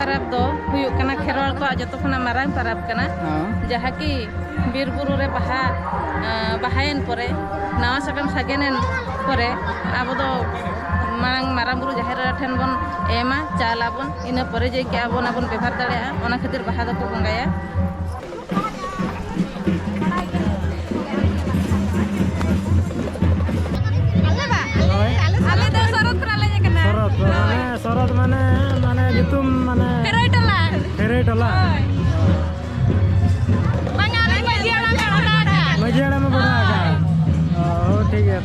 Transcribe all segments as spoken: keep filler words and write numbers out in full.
ᱯᱚᱨᱚᱵᱽ ᱫᱚ ᱦᱩᱭᱩᱜ ᱠᱟᱱᱟ ᱠᱷᱮᱨᱣᱟᱲ ᱠᱚᱣᱟᱜ ᱡᱚᱛᱚ ᱠᱷᱚᱱᱟᱜ ᱢᱟᱨᱟᱝ ᱯᱚᱨᱚᱵᱽ ᱠᱟᱱᱟ᱾ ᱦᱮᱸ᱾ ᱡᱟᱦᱟᱸ ᱠᱤ ᱵᱤᱨ ᱵᱩᱨᱩ ᱨᱮ ᱵᱟᱦᱟ, ᱟᱸ, ᱵᱟᱦᱟᱭᱮᱱ ᱯᱚᱨᱮ, ᱱᱟᱣᱟ ᱥᱟᱠᱟᱢ ᱥᱟᱜᱮᱱᱮᱱ ᱯᱚᱨᱮ, ᱟᱵᱚ ᱫᱚ ᱢᱟᱲᱟᱝ ᱢᱟᱨᱟᱝ ᱵᱩᱨᱩ ᱡᱟᱦᱮᱨ ᱮᱨᱟ ᱴᱷᱮᱱ ᱵᱚᱱ ᱮᱢᱟ, ᱪᱟᱞ ᱟᱵᱚᱱ, ᱤᱱᱟᱹ ᱯᱚᱨᱮ ᱡᱮ ᱠᱤ ᱟᱵᱚ ᱚᱱᱟ ᱵᱚᱱ ᱵᱮᱵᱷᱟᱨ ᱫᱟᱲᱮᱭᱟᱜᱼᱟ, ᱚᱱᱟ ᱠᱷᱟᱹᱛᱤᱨ ᱵᱟᱦᱟ ᱫᱚᱠᱚ ᱵᱚᱸᱜᱟᱭᱟ᱾ ᱟᱞᱮ ᱫᱚ ᱥᱚᱨᱚᱛ ᱠᱷᱚᱱᱟᱜ ᱞᱮ ᱦᱮᱡ ᱟᱠᱟᱱᱟ᱾ ᱥᱚᱨᱚᱛ, ᱦᱳᱭ᱾ ᱢᱟᱱᱮ, ᱥᱚᱨᱚᱛ ᱢᱟᱱᱮ, ᱢᱟᱱᱮ ᱧᱩᱛᱩᱢ, ᱢᱟᱱᱮ ᱠᱷᱮᱨᱟᱹᱭ ᱴᱚᱞᱟ᱾ ᱠᱷᱮᱨᱟᱹᱭ ᱴᱚᱞᱟ? ᱦᱳᱭ᱾ ᱵᱟᱝᱟ, ᱟᱞᱮ ᱢᱟᱹᱡᱷᱤ ᱦᱟᱲᱟᱢ ᱞᱮ ᱵᱚᱸᱜᱟ ᱟᱠᱟᱫ᱾ ᱢᱟᱹᱡᱷᱤ ᱦᱟᱲᱟᱢ ᱮ ᱵᱚᱸᱜᱟ ᱟᱠᱟᱫ᱾ ᱦᱳᱭ᱾ ᱚ, ᱴᱷᱤᱠ ᱜᱮᱭᱟ᱾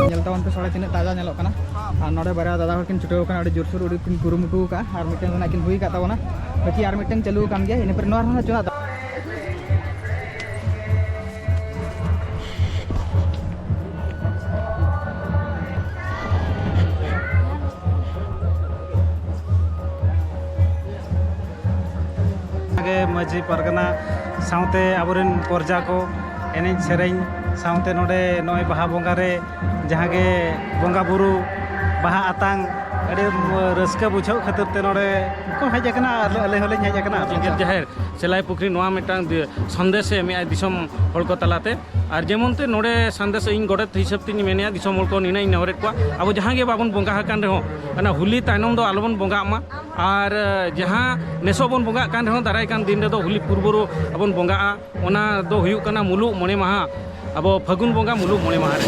ᱧᱮᱞ ᱛᱟᱵᱚᱱ ᱯᱮ ᱥᱚᱲᱮ ᱛᱤᱱᱟᱹᱜ ᱛᱟᱡᱟ ᱧᱮᱞᱚᱜ ᱠᱟᱱᱟ᱾ ᱟᱨ ᱱᱚᱰᱮ ᱵᱟᱨᱭᱟ ᱫᱟᱫᱟ ᱦᱚᱲ ᱠᱤᱱ ᱪᱷᱩᱴᱟᱹᱣ ᱠᱟᱱᱟ, ᱟᱹᱰᱤ ᱡᱳᱨᱥᱳᱨ ᱩᱰᱩᱠ ᱠᱤᱱ ᱠᱩᱨᱩᱢᱩᱴᱩ ᱟᱠᱟᱫᱼᱟ᱾ ᱟᱨ ᱢᱤᱫᱴᱮᱱ ᱨᱮᱱᱟᱜ ᱠᱤᱱ ᱦᱩᱭ ᱟᱠᱟᱫ ᱛᱟᱵᱚᱱᱟ, ᱵᱟᱹᱠᱤ ᱟᱨ ᱢᱤᱫᱴᱮᱱ ᱪᱟᱹᱞᱩ ᱟᱠᱟᱱ ᱜᱮᱭᱟ᱾ ᱤᱱᱟᱹ ᱯᱚᱨᱮ ᱱᱚᱣᱟ ᱨᱮᱦᱚᱸ ᱪᱚᱸᱫᱟ ᱜᱮ ᱢᱟᱹᱡᱷᱤ ᱯᱟᱨᱜᱟᱱᱟ ᱥᱟᱶᱛᱮ ᱟᱵᱚᱨᱮᱱ ᱯᱨᱚᱡᱟ ᱠᱚ ᱮᱱᱮᱡ ᱥᱮᱨᱮᱧ ᱥᱟᱶᱛᱮ ᱱᱚᱰᱮ ᱱᱚᱜᱼᱚᱭ ᱵᱟᱦᱟ ᱵᱚᱸᱜᱟ ᱨᱮ ᱡᱟᱦᱟᱸ ᱜᱮ ᱵᱚᱸᱜᱟ ᱵᱩᱨᱩ, ᱵᱟᱦᱟ ᱟᱛᱟᱝ ᱟᱹᱰᱤ ᱨᱟᱹᱥᱠᱟᱹ ᱵᱩᱡᱷᱟᱹᱜ ᱠᱷᱟᱹᱛᱤᱨ ᱛᱮ ᱱᱚᱰᱮ ᱠᱚ ᱦᱮᱡ ᱟᱠᱟᱱᱟ ᱟᱨ ᱟᱞᱮ ᱦᱚᱸᱞᱮ ᱦᱮᱡ ᱟᱠᱟᱱᱟ᱾ ᱡᱮᱜᱮᱛ ᱡᱟᱦᱮᱨ ᱥᱮᱞᱟᱭ ᱯᱩᱠᱷᱨᱤ ᱱᱚᱣᱟ ᱢᱤᱫᱴᱟᱝ ᱫᱤ-, ᱥᱚᱱᱫᱮᱥ ᱮ ᱮᱢᱮᱜᱼᱟ ᱫᱤᱥᱚᱢ ᱦᱚᱲ ᱠᱚ ᱛᱟᱞᱟᱛᱮ᱾ ᱟᱨ ᱡᱮᱢᱚᱱ ᱛᱮ ᱱᱚᱰᱮ ᱥᱟᱸᱫᱮᱥ ᱤᱧ ᱜᱚᱰᱮᱛ ᱦᱤᱥᱟᱹᱵ ᱛᱤᱧ ᱢᱮᱱᱮᱜᱼᱟ, ᱫᱤᱥᱚᱢ ᱦᱚᱲ ᱠᱚ ᱱᱤᱱᱟᱹᱜ ᱤᱧ ᱱᱮᱦᱚᱨᱮᱫ ᱠᱚᱣᱟ, ᱟᱵᱚ ᱡᱟᱦᱟᱸ ᱜᱮ ᱵᱟᱵᱚᱱ ᱵᱚᱸᱜᱟ ᱟᱠᱟᱱ ᱨᱮᱦᱚᱸ, ᱚᱱᱟ ᱦᱳᱞᱤ ᱛᱟᱭᱱᱚᱢ ᱫᱚ ᱟᱞᱚᱵᱚᱱ ᱵᱚᱸᱜᱟᱜ ᱢᱟ᱾ ᱟᱨ, ᱮ, ᱡᱟᱦᱟᱸ ᱱᱮᱥᱚᱜ ᱵᱚᱱ ᱵᱚᱸᱜᱟᱜ ᱠᱟᱱ ᱨᱮᱦᱚᱸ, ᱫᱟᱨᱟᱭ ᱠᱟᱱ ᱫᱤᱱ ᱨᱮᱫᱚ ᱦᱳᱞᱤ ᱯᱩᱨᱵᱚ ᱨᱮ ᱵᱚᱱ ᱵᱚᱸᱜᱟᱜᱼᱟ᱾ ᱚᱱᱟ ᱫᱚ ᱦᱩᱭᱩᱜ ᱠᱟᱱᱟ ᱢᱩᱞᱩᱜ ᱢᱚᱬᱮ ᱢᱟᱦᱟ, ᱟᱵᱚ ᱯᱷᱟᱹᱜᱩᱱ ᱵᱚᱸᱜᱟ ᱢᱩᱞᱩᱜ ᱢᱚᱬᱮ ᱢᱟᱦᱟ ᱨᱮ᱾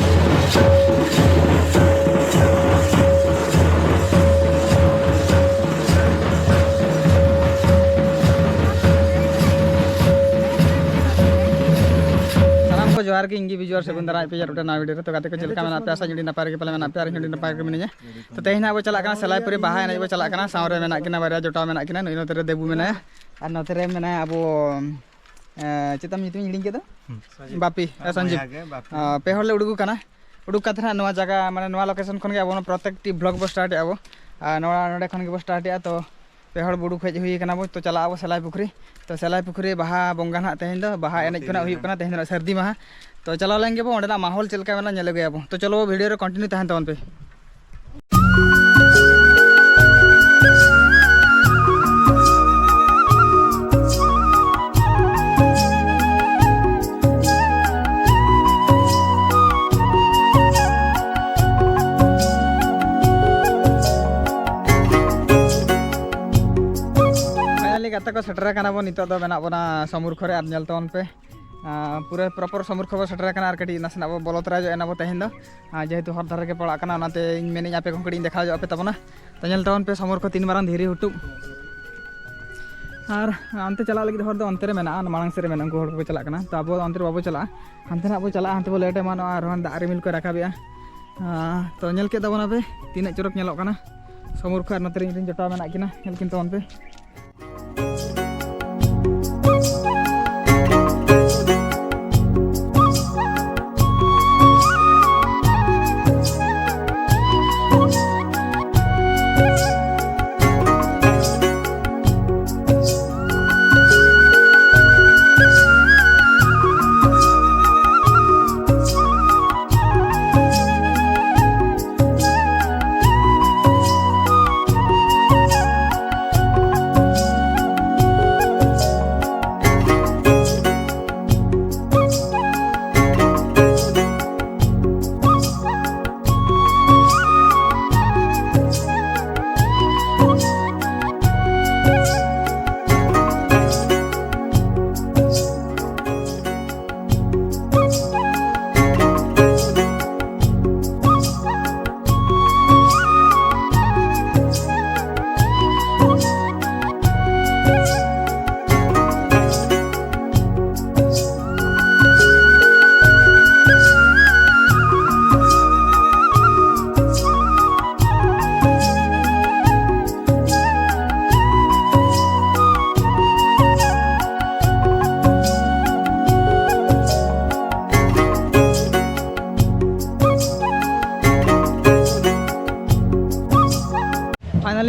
ᱥᱟᱱᱟᱢ ᱠᱚ ᱡᱚᱦᱟᱨ ᱜᱮ, ᱤᱧ ᱜᱮ ᱵᱤᱡᱩ ᱟᱨ ᱥᱟᱹᱜᱩᱱ ᱫᱟᱨᱟᱢ ᱯᱮ ᱟᱨ ᱢᱤᱫᱴᱮᱱ ᱱᱟᱣᱟ video ᱨᱮ᱾ ᱛᱚ ᱜᱟᱛᱮ ᱠᱚ ᱪᱮᱫ ᱞᱮᱠᱟ ᱢᱮᱱᱟᱜ ᱯᱮᱭᱟ? ᱟᱥᱟ ᱟᱹᱰᱤ ᱱᱟᱯᱟᱭ ᱨᱮᱜᱮ ᱯᱟᱞᱮ ᱢᱮᱱᱟᱜ ᱯᱮᱭᱟ ᱟᱨ ᱤᱧ ᱦᱚᱸ ᱟᱹᱰᱤ ᱱᱟᱯᱟᱭ ᱜᱮ ᱢᱤᱱᱟᱹᱧᱟ᱾ ᱛᱚ ᱛᱮᱦᱮᱧ ᱦᱟᱸᱜ ᱵᱚ ᱪᱟᱞᱟᱜ ᱠᱟᱱᱟ ᱥᱮᱞᱟᱭᱯᱩᱨᱤ ᱵᱟᱦᱟ ᱮᱱᱮᱡ ᱵᱚ ᱪᱟᱞᱟᱜ ᱠᱟᱱᱟ᱾ ᱥᱟᱶ ᱨᱮ ᱢᱮᱱᱟᱜ ᱠᱤᱱᱟ ᱵᱟᱨᱭᱟ ᱡᱚᱴᱟᱣ ᱢᱮᱱᱟᱜ ᱠᱤᱱᱟ, ᱱᱩᱭ ᱱᱚᱛᱮ ᱨᱮ ᱫᱮᱵᱩ ᱢᱮᱱᱟᱭᱟ ᱟᱨ ᱱᱚᱛᱮ ᱨᱮ ᱢᱮᱱᱟᱭᱟ ᱟᱵᱚ, ᱮ, ᱪᱮᱫ ᱛᱟᱢ ᱧᱩᱛᱩᱢ ᱤᱧ ᱦᱤᱲᱤᱧ ᱠᱮᱫᱟ? ᱦᱩᱸ᱾ ᱵᱟᱯᱤ, ᱮ, ᱥᱚᱧᱡᱤᱵ᱾ ᱵᱚᱭᱦᱟ ᱜᱮ, ᱵᱟᱯᱤ᱾ ᱟ, ᱯᱮ ᱦᱚᱲ ᱞᱮ ᱩᱰᱩᱠ ᱟᱠᱟᱱᱟ᱾ ᱩᱰᱩᱠ ᱠᱟᱛᱮ ᱦᱟᱸᱜ ᱱᱚᱣᱟ ᱡᱟᱭᱜᱟ, ᱢᱟᱱᱮ ᱱᱚᱣᱟ location ᱠᱷᱚᱱ ᱜᱮ ᱟᱵᱚ ᱱᱚᱣᱟ ᱯᱨᱚᱛᱮᱠᱴᱤ vlog ᱵᱚ start ᱮᱜᱼᱟ ᱵᱚ᱾ ᱟᱨ ᱱᱚᱣᱟ ᱱᱚᱰᱮ ᱠᱷᱚᱱ ᱜᱮᱵᱚ start ᱮᱜᱼᱟ᱾ ᱛᱚ ᱯᱮ ᱦᱚᱲ ᱵᱩᱰᱩᱠ ᱦᱮᱡ ᱦᱩᱭ ᱠᱟᱱᱟ ᱵᱚ, ᱛᱚ ᱪᱟᱞᱟᱜ ᱟᱵᱚ ᱥᱮᱞᱟᱭ ᱯᱩᱠᱷᱨᱤ᱾ ᱛᱚ ᱥᱮᱞᱟᱭ ᱯᱩᱠᱷᱨᱤ ᱵᱟᱦᱟ ᱵᱚᱸᱜᱟ ᱱᱟᱦᱟᱜ ᱛᱮᱦᱮᱧ ᱫᱚ, ᱵᱟᱦᱟ ᱮᱱᱮᱡ ᱠᱚ ᱱᱟᱦᱟᱜ ᱦᱩᱭᱩᱜ ᱠᱟᱱᱟ, ᱛᱮᱦᱮᱧ ᱫᱚ ᱱᱟᱦᱟᱜ ᱥᱟᱹᱨᱫᱤ ᱢᱟᱦᱟ᱾ ᱛᱚ ᱪᱟᱞᱟᱣ ᱞᱮᱱ ᱜᱮᱵᱚ, ᱚᱸᱰᱮᱱᱟᱜ ᱢᱟᱦᱚᱞ ᱪᱮᱫ ᱞᱮᱠᱟ ᱢᱮᱱᱟᱜᱼᱟ ᱧᱮᱞ ᱟᱹᱜᱩᱭᱟᱵᱚ᱾ ᱛᱚ ᱪᱚᱞᱚ ᱵᱚ, video ᱨᱮ continue ᱛᱟᱦᱮᱱ ᱛᱟᱵᱚᱱ ᱯᱮ᱾ Finally ᱜᱟᱛᱮ ᱠᱚ, ᱥᱮᱴᱮᱨ ᱟᱠᱟᱱᱟ ᱵᱚᱱ, ᱱᱤᱛᱚᱜ ᱫᱚ ᱢᱮᱱᱟᱜ ᱵᱚᱱᱟ ᱥᱟᱹᱢᱩᱨᱠᱷᱚ ᱨᱮ᱾ ᱟᱨ ᱧᱮᱞ ᱛᱟᱵᱚᱱ ᱯᱮ, ᱟᱨ ᱯᱩᱨᱟᱹ proper ᱥᱟᱹᱢᱩᱨᱠᱷᱚ ᱵᱚ ᱥᱮᱴᱮᱨ ᱟᱠᱟᱱᱟ᱾ ᱟᱨ ᱠᱟᱹᱴᱤᱡ ᱱᱟᱥᱮᱱᱟᱜ ᱵᱚ ᱵᱚᱞᱚ ᱛᱚᱨᱟ ᱧᱚᱜ ᱮᱱᱟ ᱵᱚ ᱛᱮᱦᱮᱧ ᱫᱚ, ᱟᱨ ᱡᱮᱦᱮᱛᱩ ᱦᱚᱨ ᱫᱷᱟᱨᱮ ᱜᱮ ᱯᱟᱲᱟᱜ ᱠᱟᱱᱟ, ᱚᱱᱟᱛᱮ ᱤᱧ ᱢᱮᱱᱮᱫ ᱟᱯᱮ ᱠᱚᱦᱚᱸ ᱠᱟᱹᱴᱤᱡ ᱤᱧ ᱫᱮᱠᱷᱟᱣ ᱧᱚᱜ ᱟᱯᱮ ᱛᱟᱵᱚᱱᱟ᱾ ᱛᱚ ᱧᱮᱞ ᱛᱟᱵᱚᱱ ᱯᱮ ᱥᱟᱹᱢᱩᱨᱠᱷᱚ ᱛᱤᱱ ᱢᱟᱨᱟᱝ ᱫᱷᱤᱨᱤ ᱦᱩᱴᱩᱵ᱾ ᱟᱨ ᱚᱱᱛᱮ ᱪᱟᱞᱟᱜ ᱞᱟᱹᱜᱤᱫ ᱦᱚᱨ ᱫᱚ ᱚᱱᱛᱮ ᱨᱮ ᱢᱮᱱᱟᱜᱼᱟ, ᱢᱟᱲᱟᱝ ᱥᱮᱫ ᱨᱮ ᱢᱮᱱᱟᱜᱼᱟ, ᱩᱱᱠᱩ ᱦᱚᱲ ᱠᱚᱠᱚ ᱪᱟᱞᱟᱜ ᱠᱟᱱᱟ᱾ ᱛᱚ ᱟᱵᱚ ᱫᱚ ᱚᱱᱛᱮ ᱨᱮ ᱵᱟᱵᱚ ᱪᱟᱞᱟᱜᱼᱟ, ᱦᱟᱱᱛᱮ ᱱᱟᱜ ᱵᱚ ᱪᱟᱞᱟᱜᱼᱟ, ᱦᱟᱱᱛᱮ ᱵᱚ ᱞᱮᱴ ᱮᱢᱟᱱᱚᱜᱼᱟ, ᱟᱨᱦᱚᱸ ᱫᱟᱜ ᱨᱤᱢᱤᱞ ᱠᱚ ᱨᱟᱠᱟᱵᱮᱜᱼᱟ᱾ ᱟᱨ ᱛᱚ ᱧᱮᱞ ᱠᱮᱫ ᱛᱟᱵᱚᱱᱟᱯᱮ ᱛᱤᱱᱟᱹᱜ ᱪᱚᱨᱚᱠ ᱧᱮᱞᱚᱜ ᱠᱟᱱᱟ ᱥᱟᱹᱢᱩᱨᱠᱷᱚ, ᱟᱨ ᱱᱚᱛᱮ ᱨᱮ ᱤᱧ ᱨᱮᱱ ᱡᱚᱴᱟᱣ ᱢᱮᱱᱟᱜ ᱠᱤᱱᱟ, ᱧᱮᱞ ᱠᱤᱱ ᱛᱟᱵᱚᱱ ᱯᱮ᱾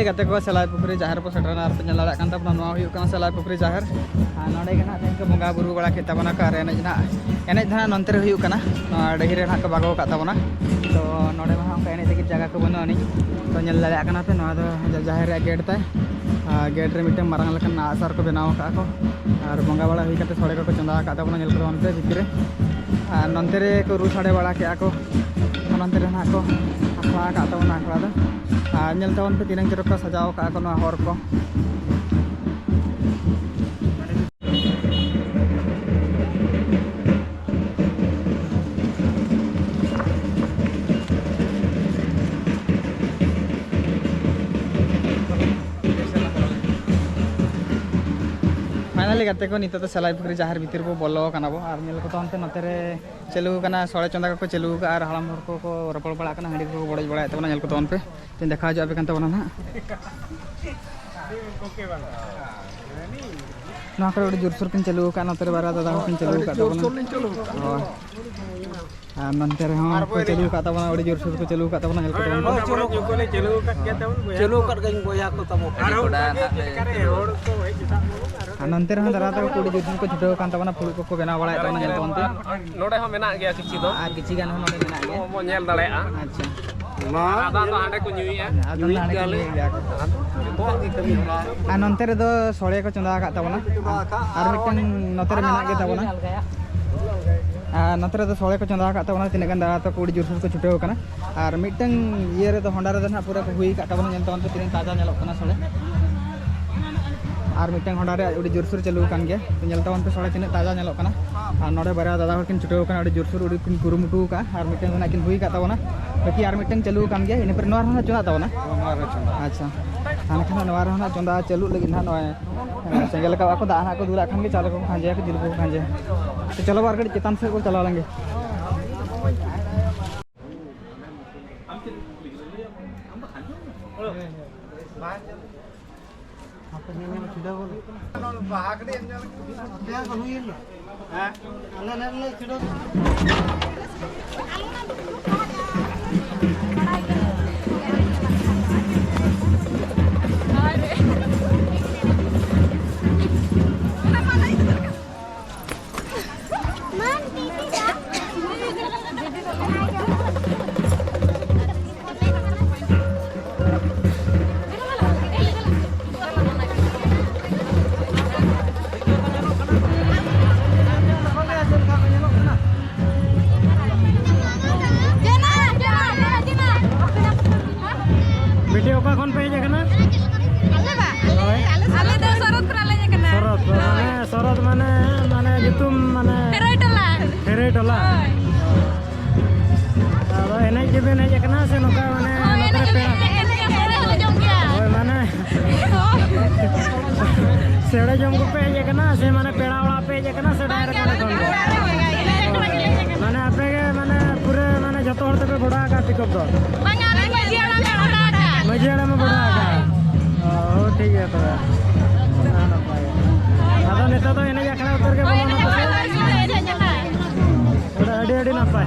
ᱜᱟᱛᱮ ᱠᱚ, ᱥᱮᱞᱟᱭ ᱯᱩᱠᱷᱨᱤ ᱡᱟᱦᱮᱨ ᱵᱚ ᱥᱮᱴᱮᱨᱮᱱᱟ ᱟᱨ ᱯᱮ ᱧᱮᱞ ᱫᱟᱲᱮᱭᱟᱜ ᱠᱟᱱ ᱛᱟᱵᱚᱱᱟ, ᱱᱚᱣᱟ ᱦᱩᱭᱩᱜ ᱠᱟᱱᱟ ᱥᱮᱞᱟᱭ ᱯᱩᱠᱷᱨᱤ ᱡᱟᱦᱮᱨ᱾ ᱟᱨ ᱱᱚᱰᱮ ᱜᱮ ᱱᱟᱦᱟᱜ ᱛᱮᱦᱮᱧ ᱠᱚ ᱵᱚᱸᱜᱟ ᱵᱩᱨᱩ ᱵᱟᱲᱟ ᱠᱮᱫ ᱛᱟᱵᱚᱱᱟ ᱠᱚ, ᱟᱨ ᱮᱱᱮᱡ ᱱᱟᱦᱟᱜ, ᱮᱱᱮᱡ ᱫᱚ ᱱᱟᱦᱟᱜ ᱱᱚᱱᱛᱮ ᱨᱮ ᱦᱩᱭᱩᱜ ᱠᱟᱱᱟ, ᱱᱚᱣᱟ ᱰᱟᱹᱦᱤ ᱨᱮ ᱱᱟᱦᱟᱜ ᱠᱚ ᱵᱟᱜᱟᱣ ᱟᱠᱟᱫ ᱛᱟᱵᱚᱱᱟ᱾ ᱛᱚ ᱱᱚᱰᱮ ᱢᱟ ᱦᱟᱸᱜ ᱚᱱᱠᱟ ᱮᱱᱮᱡ ᱞᱟᱹᱜᱤᱫ ᱡᱟᱭᱜᱟ ᱠᱚ ᱵᱟᱹᱱᱩᱜ ᱟᱹᱱᱤᱡ᱾ ᱛᱚ ᱧᱮᱞ ᱫᱟᱲᱮᱭᱟᱜ ᱠᱟᱱᱟ ᱯᱮ, ᱱᱚᱣᱟ ᱫᱚ ᱡᱟ-, ᱡᱟᱦᱮᱨ ᱨᱮᱭᱟᱜ ᱜᱮᱴ ᱛᱟᱭ᱾ ᱟᱨ ᱜᱮᱴ ᱨᱮ ᱢᱤᱫᱴᱟᱝ ᱢᱟᱨᱟᱝ ᱞᱮᱠᱟᱱ ᱟᱜᱼᱥᱟᱨ ᱠᱚ ᱵᱮᱱᱟᱣ ᱟᱠᱟᱫᱼᱟ ᱠᱚ, ᱟᱨ ᱵᱚᱸᱜᱟ ᱵᱟᱲᱟ ᱦᱩᱭ ᱠᱟᱛᱮ ᱥᱚᱲᱮ ᱠᱚᱠᱚ ᱪᱚᱸᱫᱟ ᱟᱠᱟᱫ ᱛᱟᱵᱚᱱᱟ, ᱧᱮᱞ ᱠᱚ ᱛᱟᱵᱚᱱ ᱯᱮ ᱵᱷᱤᱛᱤᱨ ᱨᱮ᱾ ᱟᱨ ᱱᱚᱱᱛᱮ ᱨᱮ ᱠᱚ ᱨᱩ ᱥᱟᱰᱮ ᱵᱟᱲᱟ ᱠᱮᱫᱼᱟ ᱠᱚ, ᱱᱚᱱᱛᱮ ᱨᱮ ᱱᱟᱦᱟᱜ ᱠᱚ ᱟᱠᱷᱲᱟ ᱟᱠᱟᱫ ᱛᱟᱵᱚᱱᱟ ᱟᱠᱷᱲᱟ ᱫᱚ᱾ ᱟᱨ ᱧᱮᱞ ᱛᱟᱵᱚᱱ ᱯᱮ ᱛᱤᱱᱟᱹᱝ ᱪᱚᱨᱚᱠ ᱠᱚ ᱥᱟᱡᱟᱣ ᱟᱠᱟᱫᱼᱟ ᱠᱚ ᱱᱚᱣᱟ ᱦᱚᱨ ᱠᱚ᱾ ᱯᱷᱟᱭᱱᱟᱞᱤ ᱜᱟᱛᱮ ᱠᱚ, ᱱᱤᱛᱚᱜ ᱫᱚ ᱥᱮᱞᱟᱭ ᱯᱩᱠᱷᱨᱤ ᱡᱟᱦᱮᱨ ᱵᱷᱤᱛᱤᱨ ᱵᱚ ᱵᱚᱞᱚ ᱟᱠᱟᱱᱟ ᱵᱚ, ᱟᱨ ᱧᱮᱞ ᱠᱚ ᱛᱟᱵᱚᱱ ᱯᱮ ᱱᱚᱛᱮ ᱨᱮ ᱪᱟᱹᱞᱩ ᱟᱠᱟᱱᱟ, ᱥᱚᱲᱮ ᱪᱚᱸᱫᱟ ᱠᱚᱠᱚ ᱪᱟᱹᱞᱩ ᱟᱠᱟᱫᱼᱟ, ᱟᱨ ᱦᱟᱲᱟᱢ ᱦᱚᱲ ᱠᱚᱠᱚ ᱨᱚᱯᱚᱲ ᱵᱟᱲᱟᱜ ᱠᱟᱱᱟ, ᱦᱟᱺᱰᱤ ᱠᱚᱠᱚ ᱵᱚᱰᱚᱡ ᱵᱟᱲᱟᱭᱮᱫ ᱛᱟᱵᱚᱱᱟ, ᱧᱮᱞ ᱠᱚ ᱛᱟᱵᱚᱱ ᱯᱮ᱾ ᱤᱧ ᱫᱮᱠᱷᱟᱣ ᱦᱚᱪᱚ ᱟᱯᱮ ᱠᱟᱱ ᱛᱟᱵᱚᱱᱟ ᱱᱟᱦᱟᱜ᱾ ᱱᱚᱣᱟ ᱠᱚᱨᱮ ᱟᱹᱰᱤ ᱡᱳᱨᱥᱳᱨ ᱠᱤᱱ ᱪᱟᱹᱞᱩ ᱟᱠᱟᱫᱼᱟ, ᱱᱚᱛᱮ ᱨᱮ ᱵᱟᱨᱭᱟ ᱫᱟᱫᱟ ᱦᱚᱲ ᱠᱤᱱ ᱪᱟᱹᱞᱩ ᱟᱠᱟᱫ ᱛᱟᱵᱚᱱᱟ᱾ ᱦᱳᱭ᱾ ᱟᱨ ᱱᱚᱱᱛᱮ ᱨᱮᱦᱚᱸ ᱠᱚ ᱪᱟᱹᱞᱩ ᱟᱠᱟᱫ ᱛᱟᱵᱚᱱᱟ, ᱟᱹᱰᱤ ᱡᱳᱨᱥᱳᱨ ᱠᱚ ᱪᱟᱹᱞᱩ ᱟᱠᱟᱫ ᱛᱟᱵᱚᱱᱟ, ᱧᱮᱞ ᱠᱚ ᱛᱟᱵᱚᱱ ᱯᱮ᱾ ᱪᱟᱹᱞᱩ ᱟᱠᱟᱫ ᱜᱮᱭᱟᱧ ᱵᱚᱭᱦᱟ ᱠᱚ ᱛᱟᱵᱚ᱾ ᱟᱨᱦᱚᱸ ᱚᱱᱠᱟ ᱜᱮ ᱪᱮᱫ ᱞᱮᱠᱟ ᱨᱮ ᱦᱚᱲ ᱠᱚ ᱦᱮᱡ ᱥᱮᱛᱟᱜ ᱠᱚ᱾ ᱟᱨ ᱱᱚᱱᱛᱮ ᱨᱮᱦᱚᱸ ᱫᱟᱫᱟ ᱛᱟᱠᱚ ᱠᱚ ᱟᱹᱰᱤ ᱡᱳᱨᱥᱳᱨ ᱠᱚ ᱪᱷᱩᱴᱟᱹᱣ ᱟᱠᱟᱱ ᱛᱟᱵᱚᱱᱟ, ᱯᱷᱩᱲᱩᱜ ᱠᱚᱠᱚ ᱵᱮᱱᱟᱣ ᱵᱟᱲᱟᱭᱮᱫ ᱛᱟᱵᱚᱱᱟ, ᱧᱮᱞ ᱛᱟᱵᱚᱱ ᱯᱮ᱾ ᱱᱚᱰᱮ ᱦᱚᱸ ᱢᱮᱱᱟᱜ ᱜᱮᱭᱟ ᱠᱤᱪᱷᱩ ᱫᱚ᱾ ᱟᱨ ᱠᱤᱪᱷᱤ ᱜᱟᱱ ᱦᱚᱸ ᱱᱚᱰᱮ ᱢᱮᱱᱟᱜ ᱜᱮᱭᱟ᱾ ᱵᱚᱱ ᱧᱮᱞ ᱫᱟᱲᱮᱭᱟᱜᱼᱟ᱾ ᱟᱪᱪᱷᱟ᱾ ᱟᱫᱚ ᱫᱚ ᱦᱟᱸᱰᱮ ᱠᱚ ᱧᱩᱭᱮᱫᱼᱟ᱾ ᱟᱫᱚ ᱱᱟᱦᱟᱜ ᱠᱚ ᱧᱩᱭᱮᱫᱼᱟ᱾ ᱟᱫᱚ ᱡᱚᱛᱚᱣᱟᱜ ᱜᱮ ᱠᱟᱹᱢᱤ ᱦᱚᱨᱟ᱾ ᱟᱨ ᱱᱚᱱᱛᱮ ᱨᱮᱫᱚ ᱥᱚᱲᱮ ᱠᱚ ᱪᱚᱸᱫᱟ ᱟᱠᱟᱫ ᱛᱟᱵᱚᱱᱟ᱾ ᱟᱨ ᱢᱤᱫᱴᱟᱝ ᱱᱚᱛᱮ ᱨᱮ ᱢᱮᱱᱟᱜ ᱜᱮ ᱛᱟᱵᱚᱱᱟ᱾ ᱟᱨ ᱱᱚᱛᱮ ᱨᱮᱫᱚ ᱥᱚᱲᱮ ᱠᱚ ᱪᱚᱸᱫᱟ ᱟᱠᱟᱫ ᱛᱟᱵᱚᱱᱟ, ᱛᱤᱱᱟᱹᱜ ᱜᱟᱱ ᱫᱟᱫᱟ ᱛᱟᱠᱚ ᱟᱹᱰᱤ ᱡᱳᱨᱥᱳᱨ ᱠᱚ ᱪᱷᱩᱴᱟᱹᱣ ᱟᱠᱟᱱᱟ᱾ ᱟᱨ ᱢᱤᱫᱴᱟᱝ ᱤᱭᱟᱹ ᱨᱮᱫᱚ ᱦᱚᱸᱰᱟ ᱨᱮᱫᱚ ᱱᱟᱦᱟᱜ ᱯᱩᱨᱟᱹ ᱠᱚ ᱦᱩᱭ ᱟᱠᱟᱫ ᱛᱟᱵᱚᱱᱟ, ᱧᱮᱞ ᱛᱟᱵᱚᱱ ᱯᱮ ᱛᱤᱱᱟᱹᱜ ᱛᱟᱡᱟ ᱧᱮᱞᱚᱜ ᱠᱟᱱᱟ ᱥᱚᱲᱮ᱾ ᱟᱨ ᱢᱤᱫᱴᱟᱝ ᱦᱚᱸᱰᱟ ᱨᱮ ᱟᱹᱰᱤ ᱡᱳᱨᱥᱳᱨ ᱪᱟᱹᱞᱩ ᱟᱠᱟᱱ ᱜᱮᱭᱟ, ᱧᱮᱞ ᱛᱟᱵᱚᱱ ᱯᱮ ᱥᱚᱲᱮ ᱛᱤᱱᱟᱹᱜ ᱛᱟᱡᱟ ᱧᱮᱞᱚᱜ ᱠᱟᱱᱟ᱾ ᱟᱨ ᱱᱚᱰᱮ ᱵᱟᱨᱭᱟ ᱫᱟᱫᱟ ᱦᱚᱲ ᱠᱤᱱ ᱪᱷᱩᱴᱟᱹᱣ ᱟᱠᱟᱱᱟ, ᱟᱹᱰᱤ ᱡᱳᱨᱥᱳᱨ ᱟᱹᱰᱤ ᱠᱤᱱ ᱠᱩᱨᱩᱢᱩᱴᱩ ᱟᱠᱟᱫᱼᱟ᱾ ᱟᱨ ᱢᱤᱫᱴᱟᱝ ᱫᱚ ᱱᱟᱦᱟᱜ ᱠᱤᱱ ᱦᱩᱭ ᱟᱠᱟᱫ ᱛᱟᱵᱚᱱᱟ, ᱵᱟᱹᱠᱤ ᱟᱨ ᱢᱤᱫᱴᱟᱝ ᱪᱟᱹᱞᱩ ᱟᱠᱟᱱ ᱜᱮᱭᱟ, ᱤᱱᱟᱹ ᱯᱚᱨᱮ ᱱᱚᱣᱟ ᱨᱮᱦᱚᱸ ᱪᱚᱸᱫᱟᱜ ᱛᱟᱵᱚᱱᱟ᱾ ᱱᱚᱣᱟ ᱨᱮ ᱪᱚᱸᱫᱟ᱾ ᱟᱪᱪᱷᱟ, ᱮᱱᱠᱷᱟᱱ ᱱᱚᱣᱟ ᱨᱮᱦᱚᱸ ᱱᱟᱦᱟᱜ ᱪᱚᱸᱫᱟ ᱪᱟᱹᱞᱩᱜ ᱞᱟᱹᱜᱤᱫ ᱱᱟᱦᱟᱜ ᱱᱚᱜᱼᱚᱭ ᱥᱮᱸᱜᱮᱞ ᱟᱠᱟᱫ ᱠᱚ, ᱫᱟᱜ ᱱᱟᱦᱟᱜ ᱠᱚ ᱫᱩᱞᱟᱜ ᱠᱷᱟᱱ ᱜᱮ ᱪᱟᱣᱞᱮ ᱠᱚᱠᱚ ᱠᱷᱟᱸᱡᱚᱭᱟ, ᱡᱤᱞ ᱠᱚᱠᱚ ᱠᱷᱟᱸᱡᱚᱭᱟ᱾ ᱛᱚ ᱪᱚᱞᱚ ᱟᱨ ᱠᱟᱹᱴᱤᱡ ᱪᱮᱛᱟᱱ ᱥᱮᱫ ᱵᱚᱱ ᱪᱟᱞᱟᱣ ᱞᱮᱱ ᱜᱮ᱾ ᱟᱯᱮ ᱧᱮᱞ ᱧᱮᱞ ᱪᱷᱤᱰᱟᱹᱣ ᱜᱚᱫ᱾ ᱵᱟᱦᱟ ᱠᱟᱹᱴᱤᱡ ᱮᱢ ᱧᱮᱞ ᱠᱚᱣᱟ᱾ ᱟᱯᱮᱭᱟᱜ ᱫᱚ ᱦᱩᱭᱮᱱ ᱫᱚ᱾ ᱦᱮᱸ? ᱟᱞᱮ ᱱᱮᱞ ᱞᱮ ᱪᱷᱤᱰᱟᱹᱣ᱾ ᱟᱫᱚ ᱮᱱᱮᱡ ᱜᱮᱵᱮᱱ ᱦᱮᱡ ᱟᱠᱟᱱᱟ ᱥᱮ ᱱᱚᱝᱠᱟ ᱢᱟᱱᱮ ᱱᱚᱛᱮ ᱨᱮ ᱯᱮᱲᱟ? ᱦᱳᱭ, ᱢᱟᱱᱮ ᱥᱮᱲᱮ ᱡᱚᱢ ᱠᱚᱯᱮ ᱦᱮᱡ ᱟᱠᱟᱱᱟ ᱥᱮ ᱢᱟᱱᱮ ᱯᱮᱲᱟ ᱚᱲᱟᱜ ᱯᱮ ᱦᱮᱡ ᱟᱠᱟᱱᱟ ᱥᱮ direct ᱚᱸᱰᱮ ᱠᱷᱚᱱ ᱜᱮ? ᱢᱟᱱᱮ ᱟᱯᱮ ᱜᱮ ᱢᱟᱱᱮ ᱯᱩᱨᱟᱹ ᱢᱟᱱᱮ ᱡᱷᱚᱛᱚ ᱦᱚᱲ ᱛᱮᱯᱮ ᱵᱷᱚᱲᱟ ᱟᱠᱟᱫ pickup ᱫᱚ? ᱵᱟᱝ, ᱟᱞᱮ ᱢᱟᱹᱡᱷᱤ ᱦᱟᱲᱟᱢ ᱞᱮ ᱵᱷᱚᱲᱟ ᱟᱠᱟᱫ᱾ ᱢᱟᱹᱡᱷᱤ ᱦᱟᱲᱟᱢ ᱮ ᱵᱷᱚᱲᱟ ᱟᱠᱟᱫ᱾ ᱚ, ᱴᱷᱤᱠ ᱜᱮᱭᱟ ᱛᱚᱵᱮ᱾ ᱟᱹᱰᱤ ᱱᱟᱯᱟᱭ᱾ ᱟᱫᱚ ᱱᱤᱛᱚᱜ ᱫᱚ ᱮᱱᱮᱡ ᱟᱠᱷᱲᱟ ᱩᱛᱟᱹᱨ ᱜᱮ ᱵᱚᱞᱚᱱᱟ ᱯᱟᱥᱮ? ᱟᱹᱰᱤ, ᱟᱹᱰᱤ ᱱᱟᱯᱟᱭ᱾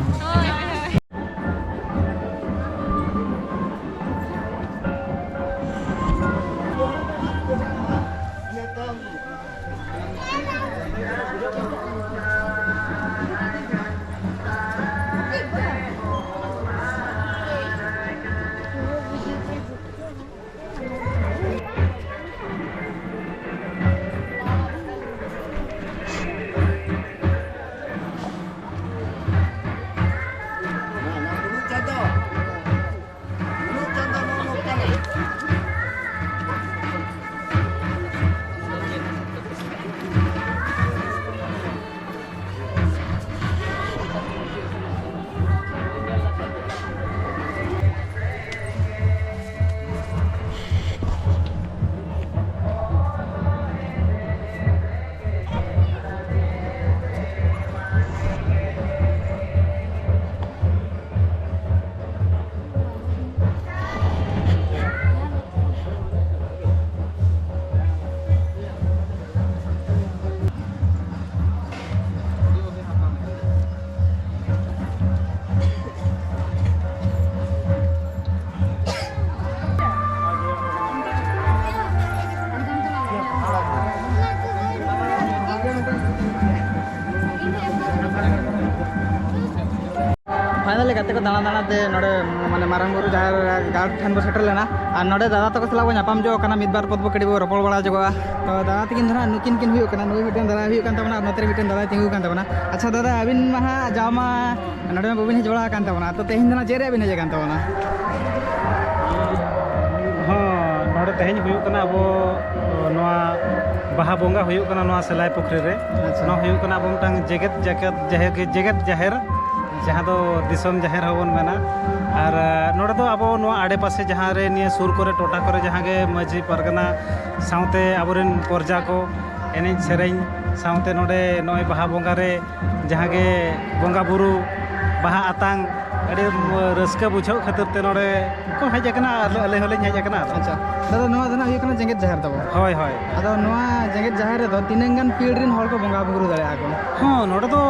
Finally ᱜᱟᱛᱮ ᱠᱚ ᱫᱟᱬᱟ ᱫᱟᱬᱟ ᱛᱮ ᱱᱚᱰᱮ ᱢᱟᱱᱮ ᱢᱟᱨᱟᱝ ᱵᱩᱨᱩ ᱡᱟᱦᱮᱨ ᱜᱟᱲ ᱴᱷᱮᱱ ᱵᱚ ᱥᱮᱴᱮᱨ ᱞᱮᱱᱟ᱾ ᱟᱨ ᱱᱚᱰᱮ ᱫᱟᱫᱟ ᱛᱟᱠᱚ ᱥᱟᱞᱟᱜ ᱵᱚ ᱧᱟᱯᱟᱢ ᱡᱚᱜ ᱠᱟᱱᱟ, ᱢᱤᱫ ᱵᱟᱨ ᱯᱚᱫ ᱵᱚ ᱠᱟᱹᱴᱤᱡ ᱵᱚ ᱨᱚᱯᱚᱲ ᱵᱟᱲᱟ ᱡᱚᱜᱚᱜᱼᱟ᱾ ᱛᱚ ᱫᱟᱫᱟ ᱛᱟᱹᱠᱤᱱ ᱫᱚ ᱱᱟᱦᱟᱜ ᱱᱩᱠᱤᱱ ᱠᱤᱱ ᱦᱩᱭᱩᱜ ᱠᱟᱱᱟ, ᱱᱩᱭ ᱢᱤᱫᱴᱮᱱ ᱫᱟᱫᱟ ᱦᱩᱭᱩᱜ ᱠᱟᱱ ᱛᱟᱵᱚᱱᱟ ᱟᱨ ᱱᱚᱛᱮ ᱨᱮ ᱢᱤᱫᱴᱮᱱ ᱫᱟᱫᱟᱭ ᱛᱤᱸᱜᱩ ᱠᱟᱱ ᱛᱟᱵᱚᱱᱟ᱾ ᱟᱪᱪᱷᱟ ᱫᱟᱫᱟ, ᱟᱹᱵᱤᱱ ᱢᱟ ᱦᱟᱸᱜ ᱡᱟᱣ ᱢᱟ ᱱᱚᱰᱮ ᱢᱟ ᱵᱟᱹᱵᱤᱱ ᱦᱮᱡ ᱵᱟᱲᱟ ᱟᱠᱟᱱ ᱛᱟᱵᱚᱱᱟ, ᱛᱚ ᱛᱮᱦᱮᱧ ᱫᱚ ᱱᱟᱦᱟᱜ ᱪᱮᱫ ᱨᱮᱭᱟᱜ ᱵᱤᱱ ᱦᱮᱡ ᱟᱠᱟᱱ ᱛᱟᱵᱚᱱᱟ? ᱦᱚᱸ, ᱱᱚᱰᱮ ᱛᱮᱦᱮᱧ ᱦᱩᱭᱩᱜ ᱠᱟᱱᱟ ᱟᱵᱚ ᱱᱚᱣᱟ ᱵᱟᱦᱟ ᱵᱚᱸᱜᱟ ᱦᱩᱭᱩᱜ ᱠᱟᱱᱟ ᱱᱚᱣᱟ ᱥᱮᱞᱟᱭ ᱯᱩᱠᱷᱨᱤ ᱨᱮ᱾ ᱟᱪᱪᱷᱟ᱾ ᱱᱚᱣᱟ ᱦᱩᱭᱩᱜ ᱠᱟᱱᱟ ᱟᱵᱚ ᱢᱤᱫᱴᱟᱝ ᱡᱮᱜᱮᱛ ᱡᱟᱠᱟᱛ ᱡᱟᱦᱮᱨ ᱜᱮ, ᱡᱮᱜᱮᱛ ᱡᱟᱦᱮᱨ, ᱡᱟᱦᱟᱸ ᱫᱚ ᱫᱤᱥᱚᱢ ᱡᱟᱦᱮᱨ ᱦᱚᱸᱵᱚᱱ ᱢᱮᱱᱟ᱾ ᱟᱨ ᱱᱚᱰᱮ ᱫᱚ ᱟᱵᱚ ᱱᱚᱣᱟ ᱟᱰᱮᱯᱟᱥᱮ ᱡᱟᱦᱟᱸ ᱨᱮ, ᱱᱤᱭᱟᱹ ᱥᱩᱨ ᱠᱚᱨᱮ, ᱴᱚᱴᱷᱟ ᱠᱚᱨᱮ ᱡᱟᱦᱟᱸ ᱜᱮ ᱢᱟᱹᱡᱷᱤ ᱯᱟᱨᱜᱟᱱᱟ ᱥᱟᱶᱛᱮ ᱟᱵᱚᱨᱮᱱ ᱯᱚᱨᱡᱟ ᱠᱚ ᱮᱱᱮᱡ ᱥᱮᱨᱮᱧ ᱥᱟᱶᱛᱮ ᱱᱚᱰᱮ ᱱᱚᱜᱼᱚᱭ ᱵᱟᱦᱟ ᱵᱚᱸᱜᱟ ᱨᱮ ᱡᱟᱦᱟᱸ ᱜᱮ ᱵᱚᱸᱜᱟ ᱵᱩᱨᱩ, ᱵᱟᱦᱟ ᱟᱛᱟᱝ, ᱟᱹᱰᱤ ᱨᱟᱹᱥᱠᱟᱹ ᱵᱩᱡᱷᱟᱹᱜ ᱠᱷᱟᱹᱛᱤᱨ ᱛᱮ ᱱᱚᱰᱮ ᱠᱚ ᱦᱮᱡ ᱟᱠᱟᱱᱟ ᱟᱨ ᱟᱹᱞᱤᱧ ᱦᱚᱸᱞᱤᱧ ᱦᱮᱡ ᱟᱠᱟᱱᱟ᱾ ᱟᱪᱪᱷᱟ, ᱫᱟᱫᱟ, ᱱᱚᱣᱟ ᱫᱚ ᱱᱟᱜ ᱦᱩᱭᱩᱜ ᱠᱟᱱᱟ ᱡᱮᱜᱮᱛ ᱡᱟᱦᱮᱨ ᱛᱟᱵᱚ᱾ ᱦᱳᱭ, ᱦᱳᱭ᱾ ᱟᱫᱚ ᱱᱚᱣᱟ ᱡᱮᱜᱮᱛ ᱡᱟᱦᱮᱨ ᱨᱮᱫᱚ ᱛᱤᱱᱟᱹᱝ ᱜᱟᱱ ᱯᱤᱲ ᱨᱮᱱ ᱦᱚᱲ ᱠᱚ ᱵᱚᱸᱜᱟ ᱵᱩᱨᱩ ᱫᱟᱲᱮᱭᱟᱜᱼᱟ ᱠᱚ? ᱦᱚᱸ, ᱱᱚᱰᱮ ᱫᱚ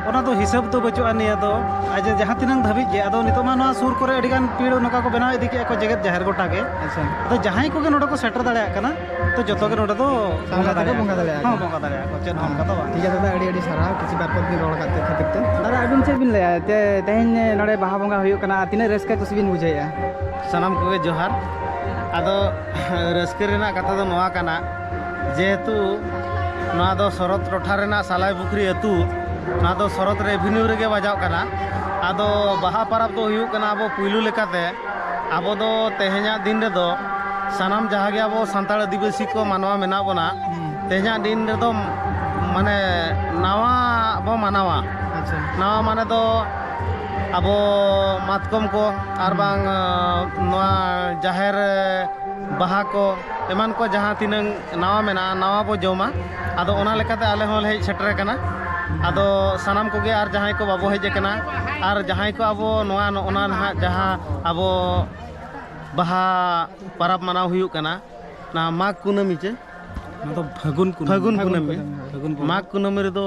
ᱚᱱᱟ ᱫᱚ ᱦᱤᱥᱟᱹᱵ ᱫᱚ ᱵᱟᱹᱪᱩᱜᱼᱟ ᱱᱤᱭᱟᱹ ᱫᱚ᱾ ᱟᱨ ᱡᱮ ᱡᱟᱦᱟᱸ ᱛᱤᱱᱟᱹᱝ ᱫᱷᱟᱹᱵᱤᱡ ᱜᱮ, ᱟᱫᱚ ᱱᱤᱛᱚᱜ ᱢᱟ ᱱᱚᱣᱟ ᱥᱩᱨ ᱠᱚᱨᱮ ᱟᱹᱰᱤ ᱜᱟᱱ ᱯᱤᱲ ᱱᱚᱝᱠᱟ ᱠᱚ ᱵᱮᱱᱟᱣ ᱤᱫᱤ ᱠᱮᱜᱼᱟ ᱠᱚ ᱡᱮᱜᱮᱛ ᱡᱟᱦᱮᱨ ᱜᱚᱴᱟ ᱜᱮ᱾ ᱟᱪᱪᱷᱟ᱾ ᱟᱫᱚ ᱡᱟᱦᱟᱸᱭ ᱠᱚᱜᱮ ᱱᱚᱰᱮ ᱠᱚ ᱥᱮᱴᱮᱨ ᱫᱟᱲᱮᱭᱟᱜ ᱠᱟᱱᱟ, ᱛᱚ ᱡᱚᱛᱚ ᱜᱮ ᱱᱚᱰᱮ ᱫᱚ ᱥᱟᱱᱟᱢ ᱵᱚᱸᱜᱟ ᱠᱚ ᱫᱟᱲᱮᱭᱟᱜᱼᱟ᱾ ᱵᱚᱸᱜᱟ ᱫᱟᱲᱮᱭᱟᱜᱼᱟ᱾ ᱦᱚᱸ, ᱵᱚᱸᱜᱟ ᱫᱟᱲᱮᱭᱟᱜᱼᱟ ᱠᱚ, ᱪᱮᱫ ᱦᱚᱸ ᱚᱱᱠᱟ ᱫᱚ ᱵᱟᱝ᱾ ᱴᱷᱤᱠ ᱜᱮᱭᱟ ᱫᱟᱫᱟ, ᱟᱹᱰᱤ ᱟᱹᱰᱤ ᱥᱟᱨᱦᱟᱣ ᱠᱤᱪᱷᱩ ᱵᱟᱨ ᱯᱮ ᱫᱤᱱ ᱨᱚᱲ ᱠᱟᱛᱮ ᱠᱷᱟᱹᱛᱤᱨ ᱛᱮ᱾ ᱫᱟᱫᱟ, ᱟᱹᱵᱤᱱ ᱪᱮᱫ ᱵᱤᱱ ᱞᱟᱹᱭᱟ ᱡᱮ ᱛᱮᱦᱮᱧ ᱱᱚᱰᱮ ᱵᱟᱦᱟ ᱵᱚᱸᱜᱟ ᱦᱩᱭᱩᱜ ᱠᱟᱱᱟ, ᱛᱤᱱᱟᱹᱜ ᱨᱟᱹᱥᱠᱟᱹ ᱠᱩᱥᱤ ᱵᱤᱱ ᱵᱩᱡᱷᱟᱹᱣᱮᱫᱼᱟ? ᱥᱟᱱᱟᱢ ᱠᱚᱜᱮ ᱡᱚᱦᱟᱨ᱾ ᱟᱫᱚ ᱨᱟᱹᱥᱠᱟᱹ ᱨᱮᱱᱟᱜ ᱠᱟᱛᱷᱟ ᱫᱚ ᱱᱚᱣᱟ ᱠᱟᱱᱟ, ᱡᱮᱦᱮᱛᱩ ᱱᱚᱣᱟ ᱫᱚ ᱥᱚᱨᱚᱛ ᱴᱚᱴᱷᱟ ᱨᱮᱱᱟᱜ ᱥᱟᱞᱟᱭ ᱯᱩᱠᱷᱨᱤ ᱟᱹᱛᱩ, ᱱᱚᱣᱟ ᱫᱚ ᱥᱚᱨᱚᱛ ᱨᱮᱵᱷᱤᱱᱤᱭᱩ ᱨᱮᱜᱮ ᱵᱟᱡᱟᱣ ᱠᱟᱱᱟ᱾ ᱟᱫᱚ ᱵᱟᱦᱟ ᱯᱚᱨᱚᱵᱽ ᱫᱚ ᱦᱩᱭᱩᱜ ᱠᱟᱱᱟ ᱟᱵᱚ ᱯᱩᱭᱞᱩ ᱞᱮᱠᱟᱛᱮ ᱟᱵᱚ ᱫᱚ ᱛᱮᱦᱮᱧᱟᱜ ᱫᱤᱱ ᱨᱮᱫᱚ ᱥᱟᱱᱟᱢ ᱡᱟᱦᱟᱸ ᱜᱮ ᱟᱵᱚ ᱥᱟᱱᱛᱟᱲ ᱟᱹᱫᱤᱵᱟᱹᱥᱤ ᱠᱚ ᱢᱟᱱᱣᱟ ᱢᱮᱱᱟᱜ ᱵᱚᱱᱟ, ᱦᱩᱸ᱾ ᱛᱮᱦᱮᱧᱟᱜ ᱫᱤᱱ ᱨᱮᱫᱚ ᱢᱟᱱᱮ ᱱᱟᱣᱟ ᱵᱚ ᱢᱟᱱᱟᱣᱟ᱾ ᱟᱪᱪᱷᱟ᱾ ᱱᱟᱣᱟ ᱢᱟᱱᱮ ᱫᱚ ᱟᱵᱚ ᱢᱟᱛᱠᱚᱢ ᱠᱚ ᱟᱨ ᱦᱩᱸ᱾ ᱵᱟᱝ, ᱟᱸ, ᱱᱚᱣᱟ ᱡᱟᱦᱮᱨ ᱵᱟᱦᱟ ᱠᱚ ᱮᱢᱟᱱ ᱠᱚ ᱡᱟᱦᱟᱸ ᱛᱤᱱᱟᱹᱝ ᱱᱟᱣᱟ ᱢᱮᱱᱟᱜᱼᱟ, ᱱᱟᱣᱟ ᱵᱚ ᱡᱚᱢᱟ᱾ ᱟᱫᱚ ᱚᱱᱟ ᱞᱮᱠᱟᱛᱮ ᱟᱞᱮ ᱦᱚᱸᱞᱮ ᱦᱮᱡ ᱥᱮᱴᱮᱨ ᱟᱠᱟᱱᱟ᱾ ᱟᱫᱚ ᱥᱟᱱᱟᱢ ᱠᱚᱜᱮ ᱟᱨ ᱡᱟᱦᱟᱸᱭ ᱠᱚ ᱵᱟᱵᱚ ᱦᱮᱡ ᱟᱠᱟᱱᱟ, ᱟᱨ ᱡᱟᱦᱟᱸᱭ ᱠᱚ ᱟᱵᱚ ᱱᱚᱣᱟ, ᱱᱚᱜᱼᱚ ᱱᱟ ᱱᱟᱦᱟᱜ ᱡᱟᱦᱟᱸ ᱟᱵᱚ ᱵᱟᱦᱟ ᱯᱟᱨᱟᱵᱽ ᱢᱟᱱᱟᱣ ᱦᱩᱭᱩᱜ ᱠᱟᱱᱟ, ᱚᱱᱟ ᱢᱟᱜᱽ ᱠᱩᱱᱟᱹᱢᱤ ᱪᱮ? ᱚᱱᱟ ᱫᱚ ᱯᱷᱟᱹᱜᱩᱱ ᱠᱩᱱᱟᱹᱢᱤ᱾ ᱯᱷᱟᱹᱜᱩᱱ ᱯᱷᱟᱹᱜᱩᱱ ᱠᱩᱱᱟᱹᱢᱤ᱾ ᱠᱩᱱᱟᱹᱢᱤ, ᱦᱳᱭ᱾ ᱯᱷᱟᱹᱜᱩᱱ ᱠᱩᱱᱟᱹᱢᱤ᱾ ᱢᱟᱜᱽ ᱠᱩᱱᱟᱹᱢᱤ ᱨᱮᱫᱚ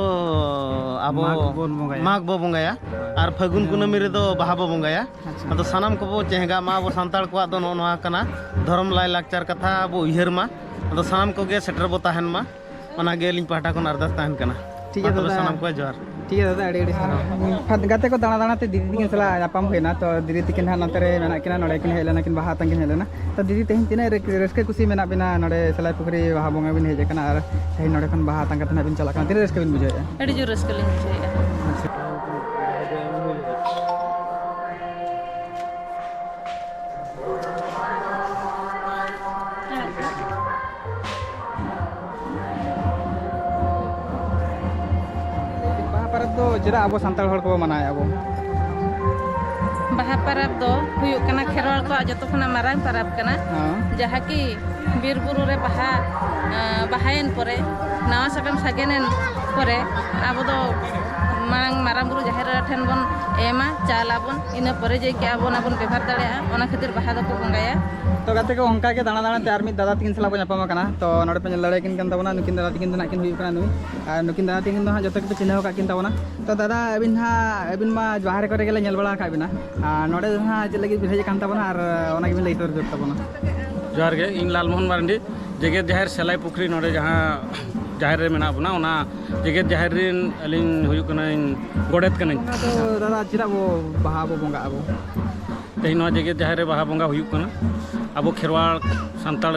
ᱟᱵᱚ ᱢᱟᱜᱽ ᱵᱚᱱ ᱵᱚᱸᱜᱟᱭᱟ᱾ ᱢᱟᱜᱽ ᱵᱚ ᱵᱚᱸᱜᱟᱭᱟ᱾ ᱟᱨ ᱯᱷᱟᱹᱜᱩᱱ ᱦᱮᱸ᱾ ᱠᱩᱱᱟᱹᱢᱤ ᱨᱮᱫᱚ ᱵᱟᱦᱟ ᱵᱚ ᱵᱚᱸᱜᱟᱭᱟ᱾ ᱟᱪᱪᱷᱟ᱾ ᱟᱫᱚ ᱥᱟᱱᱟᱢ ᱠᱚᱵᱚ ᱪᱮᱸᱜᱷᱟᱜ ᱢᱟ, ᱟᱵᱚ ᱥᱟᱱᱛᱟᱲ ᱠᱚᱣᱟᱜ ᱫᱚ ᱱᱚᱜᱼᱚ ᱱᱚᱣᱟ ᱠᱟᱱᱟ, ᱫᱷᱚᱨᱚᱢ ᱞᱟᱭᱼᱞᱟᱠᱪᱟᱨ ᱠᱟᱛᱷᱟ ᱵᱚ ᱩᱭᱦᱟᱹᱨ ᱢᱟ᱾ ᱟᱫᱚ ᱥᱟᱱᱟᱢ ᱠᱚᱜᱮ ᱥᱮᱴᱮᱨ ᱵᱚ ᱛᱟᱦᱮᱱ ᱢᱟ, ᱚᱱᱟ ᱜᱮ ᱟᱹᱞᱤᱧ ᱯᱟᱦᱴᱟ ᱠᱷᱚᱱ ᱟᱨᱫᱟᱥ ᱛᱟᱦᱮᱱ ᱠᱟᱱᱟ᱾ ᱴᱷᱤᱠ ᱢᱟ ᱜᱮᱭᱟ ᱛᱚᱵᱮ ᱫᱟᱫᱟ᱾ ᱥᱟᱱᱟᱢ ᱠᱚ ᱡᱚᱦᱟᱨ᱾ ᱴᱷᱤᱠ ᱜᱮᱭᱟ ᱫᱟᱫᱟ, ᱟᱹᱰᱤ ᱟᱹᱰᱤ ᱥᱟᱨᱦᱟᱣ᱾ ᱜᱟᱛᱮ ᱠᱚ ᱫᱟᱬᱟ ᱫᱟᱬᱟ ᱛᱮ ᱫᱤᱫᱤ ᱛᱟᱹᱠᱤᱱ ᱥᱟᱞᱟᱜ ᱧᱟᱯᱟᱢ ᱦᱩᱭᱱᱟ, ᱛᱚ ᱫᱤᱫᱤ ᱛᱟᱹᱠᱤᱱ ᱦᱟᱸᱜ ᱱᱚᱛᱮ ᱨᱮ ᱢᱮᱱᱟᱜ ᱠᱤᱱᱟ, ᱱᱚᱰᱮ ᱠᱤᱱ ᱦᱮᱡ ᱞᱮᱱᱟ, ᱠᱤᱱ ᱵᱟᱦᱟ ᱟᱛᱟᱝ ᱠᱤᱱ ᱦᱮᱡ ᱞᱮᱱᱟ᱾ ᱛᱚ ᱫᱤᱫᱤ, ᱛᱮᱦᱮᱧ ᱛᱤᱱᱟᱹᱜ ᱨᱟᱹ-, ᱨᱟᱹᱥᱠᱟᱹ ᱠᱩᱥᱤ ᱢᱮᱱᱟᱜ ᱵᱤᱱᱟ? ᱱᱚᱰᱮ ᱥᱮᱞᱟᱭ ᱯᱩᱠᱷᱨᱤ ᱵᱟᱦᱟ ᱵᱚᱸᱜᱟ ᱵᱤᱱ ᱦᱮᱡ ᱟᱠᱟᱱᱟ ᱟᱨ ᱛᱮᱦᱮᱧ ᱱᱚᱰᱮ ᱠᱷᱚᱱ ᱵᱟᱦᱟ ᱟᱛᱟᱝ ᱠᱟᱛᱮ ᱦᱟᱸᱜ ᱵᱤᱱ ᱪᱟᱞᱟᱜ ᱠᱟᱱᱟ, ᱛᱤᱱᱟᱹᱜ ᱨᱟᱹᱥᱠᱟᱹ ᱵᱤᱱ ᱵᱩᱡᱷᱟᱹᱣᱮᱫᱼᱟ? ᱟᱹᱰᱤ ᱡᱳᱨ ᱨᱟᱹᱥᱠᱟᱹ ᱞᱤᱧ ᱵᱩᱡᱷᱟᱹᱣᱮᱫᱼᱟ᱾ ᱟᱪᱪᱷᱟ᱾ ᱪᱮᱫᱟᱜ ᱟᱵᱚ ᱥᱟᱱᱛᱟᱲ ᱦᱚᱲ ᱠᱚᱵᱚ ᱢᱟᱱᱟᱣᱮᱫᱼᱟ ᱵᱚ? ᱵᱟᱦᱟ ᱯᱟᱨᱟᱵᱽ ᱫᱚ ᱦᱩᱭᱩᱜ ᱠᱟᱱᱟ ᱠᱷᱮᱨᱣᱟᱲ ᱠᱚᱣᱟᱜ ᱡᱚᱛᱚ ᱠᱷᱚᱱᱟᱜ ᱢᱟᱨᱟᱝ ᱯᱟᱨᱟᱵᱽ ᱠᱟᱱᱟ᱾ ᱦᱮᱸ᱾ ᱡᱟᱦᱟᱸ ᱠᱤ ᱵᱤᱨ ᱵᱩᱨᱩ ᱨᱮ ᱵᱟᱦᱟ, ᱟᱸ, ᱵᱟᱦᱟᱭᱮᱱ ᱯᱚᱨᱮ, ᱱᱟᱣᱟ ᱥᱟᱠᱟᱢ ᱥᱟᱜᱮᱱᱮᱱ ᱯᱚᱨᱮ, ᱟᱵᱚ ᱫᱚ ᱢᱟᱲᱟᱝ ᱢᱟᱨᱟᱝ ᱵᱩᱨᱩ ᱡᱟᱦᱮᱨ ᱮᱨᱟ ᱴᱷᱮᱱ ᱵᱚᱱ ᱮᱢᱟ, ᱪᱟᱞ ᱟᱵᱚᱱ, ᱤᱱᱟᱹ ᱯᱚᱨᱮ ᱡᱮ ᱠᱤ ᱟᱵᱚ ᱚᱱᱟ ᱵᱚᱱ ᱵᱮᱵᱷᱟᱨ ᱫᱟᱲᱮᱭᱟᱜᱼᱟ, ᱚᱱᱟ ᱠᱷᱟᱹᱛᱤᱨ ᱵᱟᱦᱟ ᱫᱚᱠᱚ ᱵᱚᱸᱜᱟᱭᱟ᱾ ᱛᱚ ᱜᱟᱛᱮ ᱠᱚ, ᱚᱱᱠᱟ ᱜᱮ ᱫᱟᱬᱟ ᱫᱟᱬᱟ ᱛᱮ ᱟᱨ ᱢᱤᱫ ᱫᱟᱫᱟ ᱛᱟᱹᱠᱤᱱ ᱥᱟᱞᱟᱜ ᱵᱚᱱ ᱧᱟᱯᱟᱢ ᱟᱠᱟᱱᱟ᱾ ᱛᱚ ᱱᱚᱰᱮ ᱯᱮ ᱧᱮᱞ ᱫᱟᱲᱮᱭᱟᱠᱤᱱ ᱠᱟᱱ ᱛᱟᱵᱚᱱᱟ, ᱱᱩᱠᱤᱱ ᱫᱟᱫᱟ ᱛᱟᱹᱠᱤᱱ ᱫᱚ ᱱᱟᱜ ᱠᱤᱱ ᱦᱩᱭᱩᱜ ᱠᱟᱱᱟ ᱱᱩᱭ, ᱟᱨ ᱱᱩᱠᱤᱱ ᱫᱟᱫᱟ ᱛᱟᱹᱠᱤᱱ ᱫᱚ ᱦᱟᱸᱜ ᱡᱚᱛᱚ ᱜᱮᱯᱮ ᱪᱤᱱᱦᱟᱹᱣ ᱟᱠᱟᱫ ᱠᱤᱱ ᱛᱟᱵᱚᱱᱟ᱾ ᱛᱚ ᱫᱟᱫᱟ, ᱟᱹᱵᱤᱱ ᱦᱟᱸᱜ, ᱟᱹᱵᱤᱱ ᱢᱟ ᱵᱟᱦᱨᱮ ᱠᱚᱨᱮ ᱜᱮᱞᱮ ᱧᱮᱞ ᱵᱟᱲᱟ ᱟᱠᱟᱫ ᱵᱤᱱᱟ, ᱟᱨ ᱱᱚᱰᱮ ᱫᱚ ᱦᱟᱸᱜ ᱪᱮᱫ ᱞᱟᱹᱜᱤᱫ ᱵᱤᱱ ᱦᱮᱡ ᱟᱠᱟᱱ ᱛᱟᱵᱚᱱᱟ, ᱟᱨ ᱚᱱᱟ ᱜᱮᱵᱤᱱ ᱞᱟᱹᱭ ᱥᱚᱫᱚᱨ ᱛᱟᱵᱚᱱᱟ᱾ ᱡᱚᱦᱟᱨ ᱜᱮ, ᱤᱧ ᱞᱟᱞᱢᱳᱦᱚᱱ ᱢᱟᱨᱰᱤ, ᱡᱮᱜᱮᱛ ᱡᱟᱦᱮᱨ ᱥᱮᱞᱟᱭ ᱯᱩᱠᱷᱨᱤ, ᱱᱚᱰᱮ ᱡᱟᱦᱟᱸ ᱡᱟᱦᱮᱨ ᱨᱮ ᱢᱮᱱᱟᱜ ᱵᱚᱱᱟ, ᱚᱱᱟ ᱡᱮᱜᱮᱛ ᱡᱟᱦᱮᱨ ᱨᱮᱱ ᱟᱹᱞᱤᱧ ᱦᱩᱭᱩᱜ ᱠᱟᱹᱱᱟᱹᱧ ᱜᱚᱰᱮᱛ ᱠᱟᱹᱱᱟᱹᱧ᱾ ᱚᱱᱟ ᱫᱚ ᱫᱟᱫᱟ, ᱪᱮᱫᱟᱜ ᱵᱚ ᱵᱟᱦᱟ ᱵᱚ ᱵᱚᱸᱜᱟᱜ ᱟᱵᱚ? ᱛᱮᱦᱮᱧ ᱱᱚᱣᱟ ᱡᱮᱜᱮᱛ ᱡᱟᱦᱮᱨ ᱨᱮ ᱵᱟᱦᱟ ᱵᱚᱸᱜᱟ ᱦᱩᱭᱩᱜ ᱠᱟᱱᱟ᱾ ᱟᱵᱚ ᱠᱷᱮᱨᱣᱟᱲ ᱥᱟᱱᱛᱟᱲ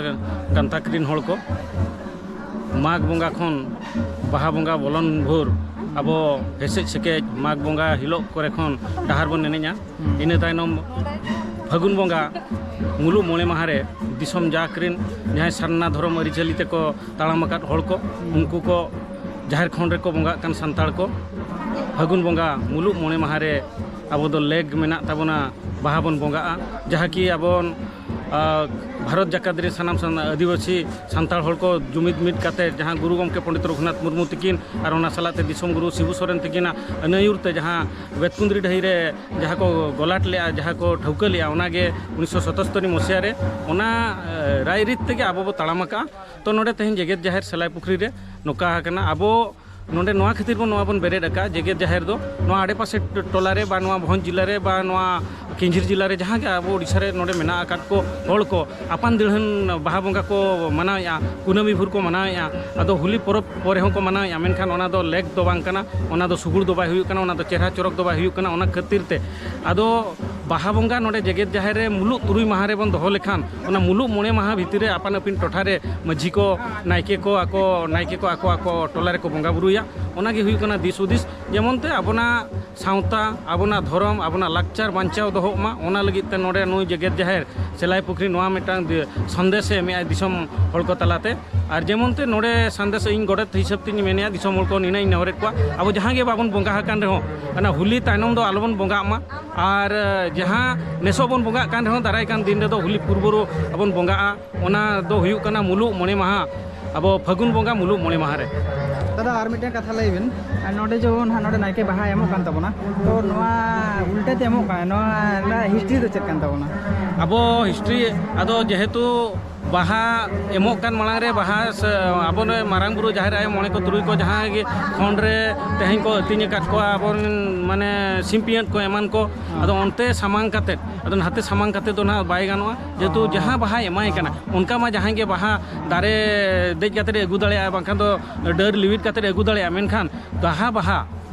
ᱜᱟᱱᱛᱟᱠ ᱨᱮᱱ ᱦᱚᱲ ᱠᱚ ᱢᱟᱜᱽ ᱵᱚᱸᱜᱟ ᱠᱷᱚᱱ ᱵᱟᱦᱟ ᱵᱚᱸᱜᱟ ᱵᱚᱞᱚᱱ ᱵᱷᱳᱨ ᱟᱵᱚ ᱦᱮᱥᱮᱡ ᱥᱮᱠᱮᱡ ᱢᱟᱜᱽ ᱵᱚᱸᱜᱟ ᱦᱤᱞᱳᱜ ᱠᱚᱨᱮ ᱠᱷᱚᱱ ᱰᱟᱦᱟᱨ ᱵᱚᱱ ᱮᱱᱮᱡᱼᱟ᱾ ᱤᱱᱟᱹ ᱛᱟᱭᱱᱚᱢ ᱯᱷᱟᱹᱜᱩᱱ ᱵᱚᱸᱜᱟ ᱢᱩᱞᱩᱜ ᱢᱚᱬᱮ ᱢᱟᱦᱟ ᱨᱮ ᱫᱤᱥᱚᱢ ᱡᱟᱠ ᱨᱮᱱ ᱡᱟᱦᱟᱸᱭ ᱥᱟᱨᱱᱟ ᱫᱷᱚᱨᱚᱢ ᱟᱹᱨᱤᱪᱟᱹᱞᱤ ᱛᱮᱠᱚ ᱛᱟᱲᱟᱢ ᱟᱠᱟᱫ ᱦᱚᱲ ᱠᱚ, ᱩᱱᱠᱩ ᱠᱚ ᱡᱟᱦᱮᱨ ᱠᱷᱚᱸᱰ ᱨᱮᱠᱚ ᱵᱚᱸᱜᱟᱜ ᱠᱟᱱ ᱥᱟᱱᱛᱟᱲ ᱠᱚ, ᱯᱷᱟᱹᱜᱩᱱ ᱵᱚᱸᱜᱟ ᱢᱩᱞᱩᱜ ᱢᱚᱬᱮ ᱢᱟᱦᱟ ᱨᱮ ᱟᱵᱚ ᱫᱚ ᱞᱮᱜᱽ ᱢᱮᱱᱟᱜ ᱛᱟᱵᱚᱱᱟ, ᱵᱟᱦᱟ ᱵᱚᱱ ᱵᱚᱸᱜᱟᱜᱼᱟ, ᱡᱟᱦᱟᱸ ᱠᱤ ᱟᱵᱚ, ᱟᱸ, ᱵᱷᱟᱨᱚᱛ ᱡᱟᱠᱟᱛ ᱨᱮ ᱥᱟᱱᱟᱢ ᱥᱟᱱ-, ᱟᱹᱫᱤᱵᱟᱹᱥᱤ ᱥᱟᱱᱛᱟᱲ ᱦᱚᱲ ᱠᱚ ᱡᱩᱢᱤᱫ ᱢᱤᱫ ᱠᱟᱛᱮ, ᱡᱟᱦᱟᱸ ᱜᱩᱨᱩ ᱜᱚᱢᱠᱮ ᱯᱚᱱᱰᱤᱛ ᱨᱚᱜᱷᱩᱱᱟᱛᱷ ᱢᱩᱨᱢᱩ ᱛᱤᱠᱤᱱ ᱟᱨ ᱚᱱᱟ ᱥᱟᱞᱟᱜ ᱛᱮ ᱫᱤᱥᱚᱢ ᱜᱩᱨᱩ ᱥᱤᱵᱩ ᱥᱚᱨᱮᱱ ᱛᱤᱠᱤᱱᱟᱜ ᱟᱹᱱᱟᱹᱭᱩᱨ ᱛᱮ ᱡᱟᱦᱟᱸ ᱵᱮᱛᱠᱩᱸᱫᱽᱨᱤ ᱰᱟᱹᱦᱤ ᱨᱮ ᱡᱟᱦᱟᱸ ᱠᱚ ᱜᱚᱞᱟᱴ ᱞᱮᱜᱼᱟ, ᱡᱟᱦᱟᱸ ᱠᱚ ᱴᱷᱟᱹᱣᱠᱟᱹ ᱞᱮᱜᱼᱟ, ᱚᱱᱟᱜᱮ ᱩᱱᱤᱥᱥᱚ ᱥᱟᱛᱟᱛᱛᱳᱨ ᱢᱚᱥᱤᱦᱟ ᱨᱮ ᱚᱱᱟ, ᱮ, ᱨᱟᱭᱨᱤᱛ ᱛᱮᱜᱮ ᱟᱵᱚ ᱵᱚ ᱛᱟᱲᱟᱢ ᱟᱠᱟᱜᱼᱟ᱾ ᱛᱚ ᱱᱚᱰᱮ ᱛᱮᱦᱮᱧ ᱡᱮᱜᱮᱛ ᱡᱟᱦᱮᱨ ᱥᱮᱞᱟᱭ ᱯᱩᱠᱷᱨᱤ ᱨᱮ ᱱᱚᱝᱠᱟ ᱟᱠᱟᱱᱟ, ᱟᱵᱚ ᱱᱚᱰᱮ ᱱᱚᱣᱟ ᱠᱷᱟᱹᱛᱤᱨ ᱵᱚᱱ ᱱᱚᱣᱟ ᱵᱚᱱ ᱵᱮᱨᱮᱫ ᱟᱠᱟᱫᱼᱟ, ᱡᱮᱜᱮᱛ ᱡᱟᱦᱮᱨ ᱫᱚ ᱱᱚᱣᱟ ᱟᱰᱮᱯᱟᱥᱮ ᱴᱚᱞᱟ ᱨᱮ ᱵᱟ ᱱᱚᱣᱟ ᱵᱷᱚᱸᱡᱽ ᱡᱮᱞᱟ ᱨᱮ ᱵᱟ ᱱᱚᱣᱟ ᱠᱮᱧᱡᱷᱤᱨ ᱡᱮᱞᱟ ᱨᱮ ᱡᱟᱦᱟᱸ ᱜᱮ ᱟᱵᱚ ᱳᱰᱤᱥᱟ ᱨᱮ ᱱᱚᱰᱮ ᱢᱮᱱᱟᱜ ᱟᱠᱟᱫ ᱠᱚ ᱦᱚᱲ ᱠᱚ ᱟᱯᱟᱱ ᱫᱤᱲᱦᱟᱹᱱ ᱵᱟᱦᱟ ᱵᱚᱸᱜᱟ ᱠᱚ ᱢᱟᱱᱟᱣᱮᱫᱼᱟ, ᱠᱩᱱᱟᱹᱢᱤ ᱵᱷᱳᱨ ᱠᱚ ᱢᱟᱱᱟᱣᱮᱫᱼᱟ, ᱟᱫᱚ ᱦᱳᱞᱤ ᱯᱚᱨᱚᱵᱽ ᱯᱚᱨᱮ ᱦᱚᱸᱠᱚ ᱢᱟᱱᱟᱣᱮᱫᱼᱟ, ᱢᱮᱱᱠᱷᱟᱱ ᱚᱱᱟ ᱫᱚ ᱞᱮᱠ ᱫᱚ ᱵᱟᱝ ᱠᱟᱱᱟ, ᱚᱱᱟ ᱫᱚ ᱥᱩᱜᱩᱲ ᱫᱚ ᱵᱟᱭ ᱦᱩᱭᱩᱜ ᱠᱟᱱᱟ, ᱚᱱᱟ ᱫᱚ ᱪᱮᱦᱨᱟ ᱪᱚᱨᱚᱠ ᱫᱚ ᱵᱟᱭ ᱦᱩᱭᱩᱜ ᱠᱟᱱᱟ᱾ ᱚᱱᱟ ᱠᱷᱟᱹᱛᱤᱨ ᱛᱮ ᱟᱫᱚ ᱵᱟᱦᱟ ᱵᱚᱸᱜᱟ ᱱᱚᱰᱮ ᱡᱮᱜᱮᱛ ᱡᱟᱦᱮᱨ ᱨᱮ ᱢᱩᱞᱩᱜ ᱛᱩᱨᱩᱭ ᱢᱟᱦᱟ ᱨᱮᱵᱚᱱ ᱫᱚᱦᱚ ᱞᱮᱠᱷᱟᱱ, ᱚᱱᱟ ᱢᱩᱞᱩᱜ ᱢᱚᱬᱮ ᱢᱟᱦᱟ ᱵᱷᱤᱛᱤᱨ ᱨᱮ ᱟᱯᱟᱱ ᱟᱹᱯᱤᱱ ᱴᱚᱴᱷᱟ ᱨᱮ ᱢᱟᱹᱡᱷᱤ ᱠᱚ, ᱱᱟᱭᱠᱮ ᱠᱚ, ᱟᱠᱚ ᱱᱟᱭᱠᱮ ᱠᱚ ᱟᱠᱚ ᱟᱠᱚ ᱴᱚᱞᱟ ᱨᱮᱠᱚ ᱵᱚᱸᱜᱟ ᱵᱩᱨᱩᱭᱟ᱾ ᱚᱱᱟ ᱜᱮ ᱦᱩᱭᱩᱜ ᱠᱟᱱᱟ ᱫᱤᱥ ᱦᱩᱫᱤᱥ, ᱡᱮᱢᱚᱱ ᱛᱮ ᱟᱵᱚᱱᱟᱜ ᱥᱟᱶᱛᱟ, ᱟᱵᱚᱱᱟᱜ ᱫᱷᱚᱨᱚᱢ, ᱟᱵᱚᱱᱟᱜ ᱞᱟᱠᱪᱟᱨ ᱵᱟᱧᱪᱟᱣ ᱫᱚᱦᱚᱜ ᱢᱟ, ᱚᱱᱟ ᱞᱟᱹᱜᱤᱫ ᱛᱮ ᱱᱚᱰᱮ ᱱᱩᱭ ᱡᱮᱜᱮᱛ ᱡᱟᱦᱮᱨ ᱥᱮᱞᱟᱭ ᱯᱩᱠᱷᱨᱤ ᱱᱚᱣᱟ ᱢᱤᱫᱴᱟᱝ ᱫᱤ-, ᱥᱚᱱᱫᱮᱥ ᱮ ᱮᱢᱮᱜᱼᱟ ᱫᱤᱥᱚᱢ ᱦᱚᱲ ᱠᱚ ᱛᱟᱞᱟᱛᱮ᱾ ᱟᱨ ᱡᱮᱢᱚᱱ ᱛᱮ ᱱᱚᱰᱮ ᱥᱟᱸᱫᱮᱥ ᱤᱧ ᱜᱚᱰᱮᱛ ᱦᱤᱥᱟᱹᱵ ᱛᱤᱧ ᱢᱮᱱᱮᱜᱼᱟ, ᱫᱤᱥᱚᱢ ᱦᱚᱲ ᱠᱚ ᱱᱤᱱᱟᱹᱜ ᱤᱧ ᱱᱮᱦᱚᱨᱮᱫ ᱠᱚᱣᱟ, ᱟᱵᱚ ᱡᱟᱦᱟᱸ ᱜᱮ ᱵᱟᱵᱚᱱ ᱵᱚᱸᱜᱟ ᱟᱠᱟᱱ ᱨᱮᱦᱚᱸ, ᱚᱱᱟ ᱦᱳᱞᱤ ᱛᱟᱭᱱᱚᱢ ᱫᱚ ᱟᱞᱚᱵᱚᱱ ᱵᱚᱸᱜᱟᱜ ᱢᱟ᱾ ᱟᱨ, ᱮ, ᱡᱟᱦᱟᱸ ᱱᱮᱥᱚᱜ ᱵᱚᱱ ᱵᱚᱸᱜᱟᱜ ᱠᱟᱱ ᱨᱮᱦᱚᱸ, ᱫᱟᱨᱟᱭ ᱠᱟᱱ ᱫᱤᱱ ᱨᱮᱫᱚ ᱦᱳᱞᱤ ᱯᱩᱨᱵᱚ ᱨᱮ ᱵᱚᱱ ᱵᱚᱸᱜᱟᱜᱼᱟ᱾ ᱚᱱᱟ ᱫᱚ ᱦᱩᱭᱩᱜ ᱠᱟᱱᱟ ᱢᱩᱞᱩᱜ ᱢᱚᱬᱮ ᱢᱟᱦᱟ, ᱟᱵᱚ ᱯᱷᱟᱹᱜᱩᱱ ᱵᱚᱸᱜᱟ ᱢᱩᱞᱩᱜ ᱢᱚᱬᱮ ᱢᱟᱦᱟ ᱨᱮ᱾ ᱫᱟᱫᱟ, ᱟᱨ ᱢᱤᱫᱴᱮᱱ ᱠᱟᱛᱷᱟ ᱞᱟᱹᱭ ᱵᱤᱱ, ᱟᱨ ᱱᱚᱰᱮ ᱡᱮᱢᱚᱱ ᱦᱟᱸᱜ ᱱᱚᱰᱮ ᱱᱟᱭᱠᱮ ᱵᱟᱦᱟᱭ ᱮᱢᱚᱜ ᱠᱟᱱ ᱛᱟᱵᱚᱱᱟ, ᱛᱚ ᱱᱚᱣᱟ ᱩᱞᱴᱟᱹ ᱛᱮ ᱮᱢᱚᱜ ᱠᱟᱱᱟ, ᱱᱚᱣᱟ ᱨᱮᱱᱟᱜ ᱦᱤᱥᱴᱨᱤ ᱫᱚ ᱪᱮᱫ ᱠᱟᱱ ᱛᱟᱵᱚᱱᱟ? ᱟᱵᱚ ᱦᱤᱥᱴᱨᱤ, ᱟᱫᱚ ᱡᱮᱦᱮᱛᱩ ᱵᱟᱦᱟ ᱮᱢᱚᱜ ᱠᱟᱱ ᱢᱟᱲᱟᱝ ᱨᱮ ᱵᱟᱦᱟ ᱥᱮ ᱟᱵᱚ ᱱᱩᱭ ᱢᱟᱨᱟᱝ ᱵᱩᱨᱩ, ᱡᱟᱦᱮᱨ ᱟᱭᱳ, ᱢᱚᱬᱮ ᱠᱚ ᱛᱩᱨᱩᱭ ᱠᱚ ᱡᱟᱦᱟᱸ ᱜᱮ ᱠᱷᱚᱸᱰ ᱨᱮ ᱛᱮᱦᱮᱧ ᱠᱚ ᱟᱹᱛᱤᱧ ᱟᱠᱟᱫ ᱠᱚᱣᱟ, ᱟᱵᱚᱨᱮᱱ ᱢᱟᱱᱮ ᱥᱤᱢ ᱯᱤᱭᱟᱹᱱ ᱠᱚ ᱮᱢᱟᱱ ᱠᱚ, ᱟᱫᱚ ᱚᱱᱛᱮ ᱥᱟᱢᱟᱝ ᱠᱟᱛᱮᱫ, ᱟᱫᱚ ᱱᱟᱛᱮ ᱥᱟᱢᱟᱝ ᱠᱟᱛᱮᱫ ᱫᱚ ᱱᱟᱦᱟᱜ ᱵᱟᱭ ᱜᱟᱱᱚᱜᱼᱟ, ᱡᱮᱦᱮᱛᱩ ᱡᱟᱦᱟᱸ ᱵᱟᱦᱟᱭ ᱮᱢᱟᱭ ᱠᱟᱱᱟ, ᱚᱱᱠᱟ ᱢᱟ ᱡᱟᱦᱟᱸᱭ ᱜᱮ ᱵᱟᱦᱟ ᱫᱟᱨᱮ ᱫᱮᱡ ᱠᱟᱛᱮᱫ ᱮ ᱟᱹᱜᱩ ᱫᱟᱲᱮᱭᱟᱜᱼᱟ, ᱵᱟᱝᱠᱷᱟᱱ ᱫᱚ ᱰᱟᱹᱨ ᱞᱤᱣᱤᱫ ᱠᱟᱛᱮᱫ ᱮ ᱟᱹᱜᱩ ᱫᱟᱲᱮᱭᱟᱜᱼᱟ, ᱢᱮᱱᱠᱷᱟᱱ ᱡᱟᱦᱟᱸ ᱵᱟᱦᱟ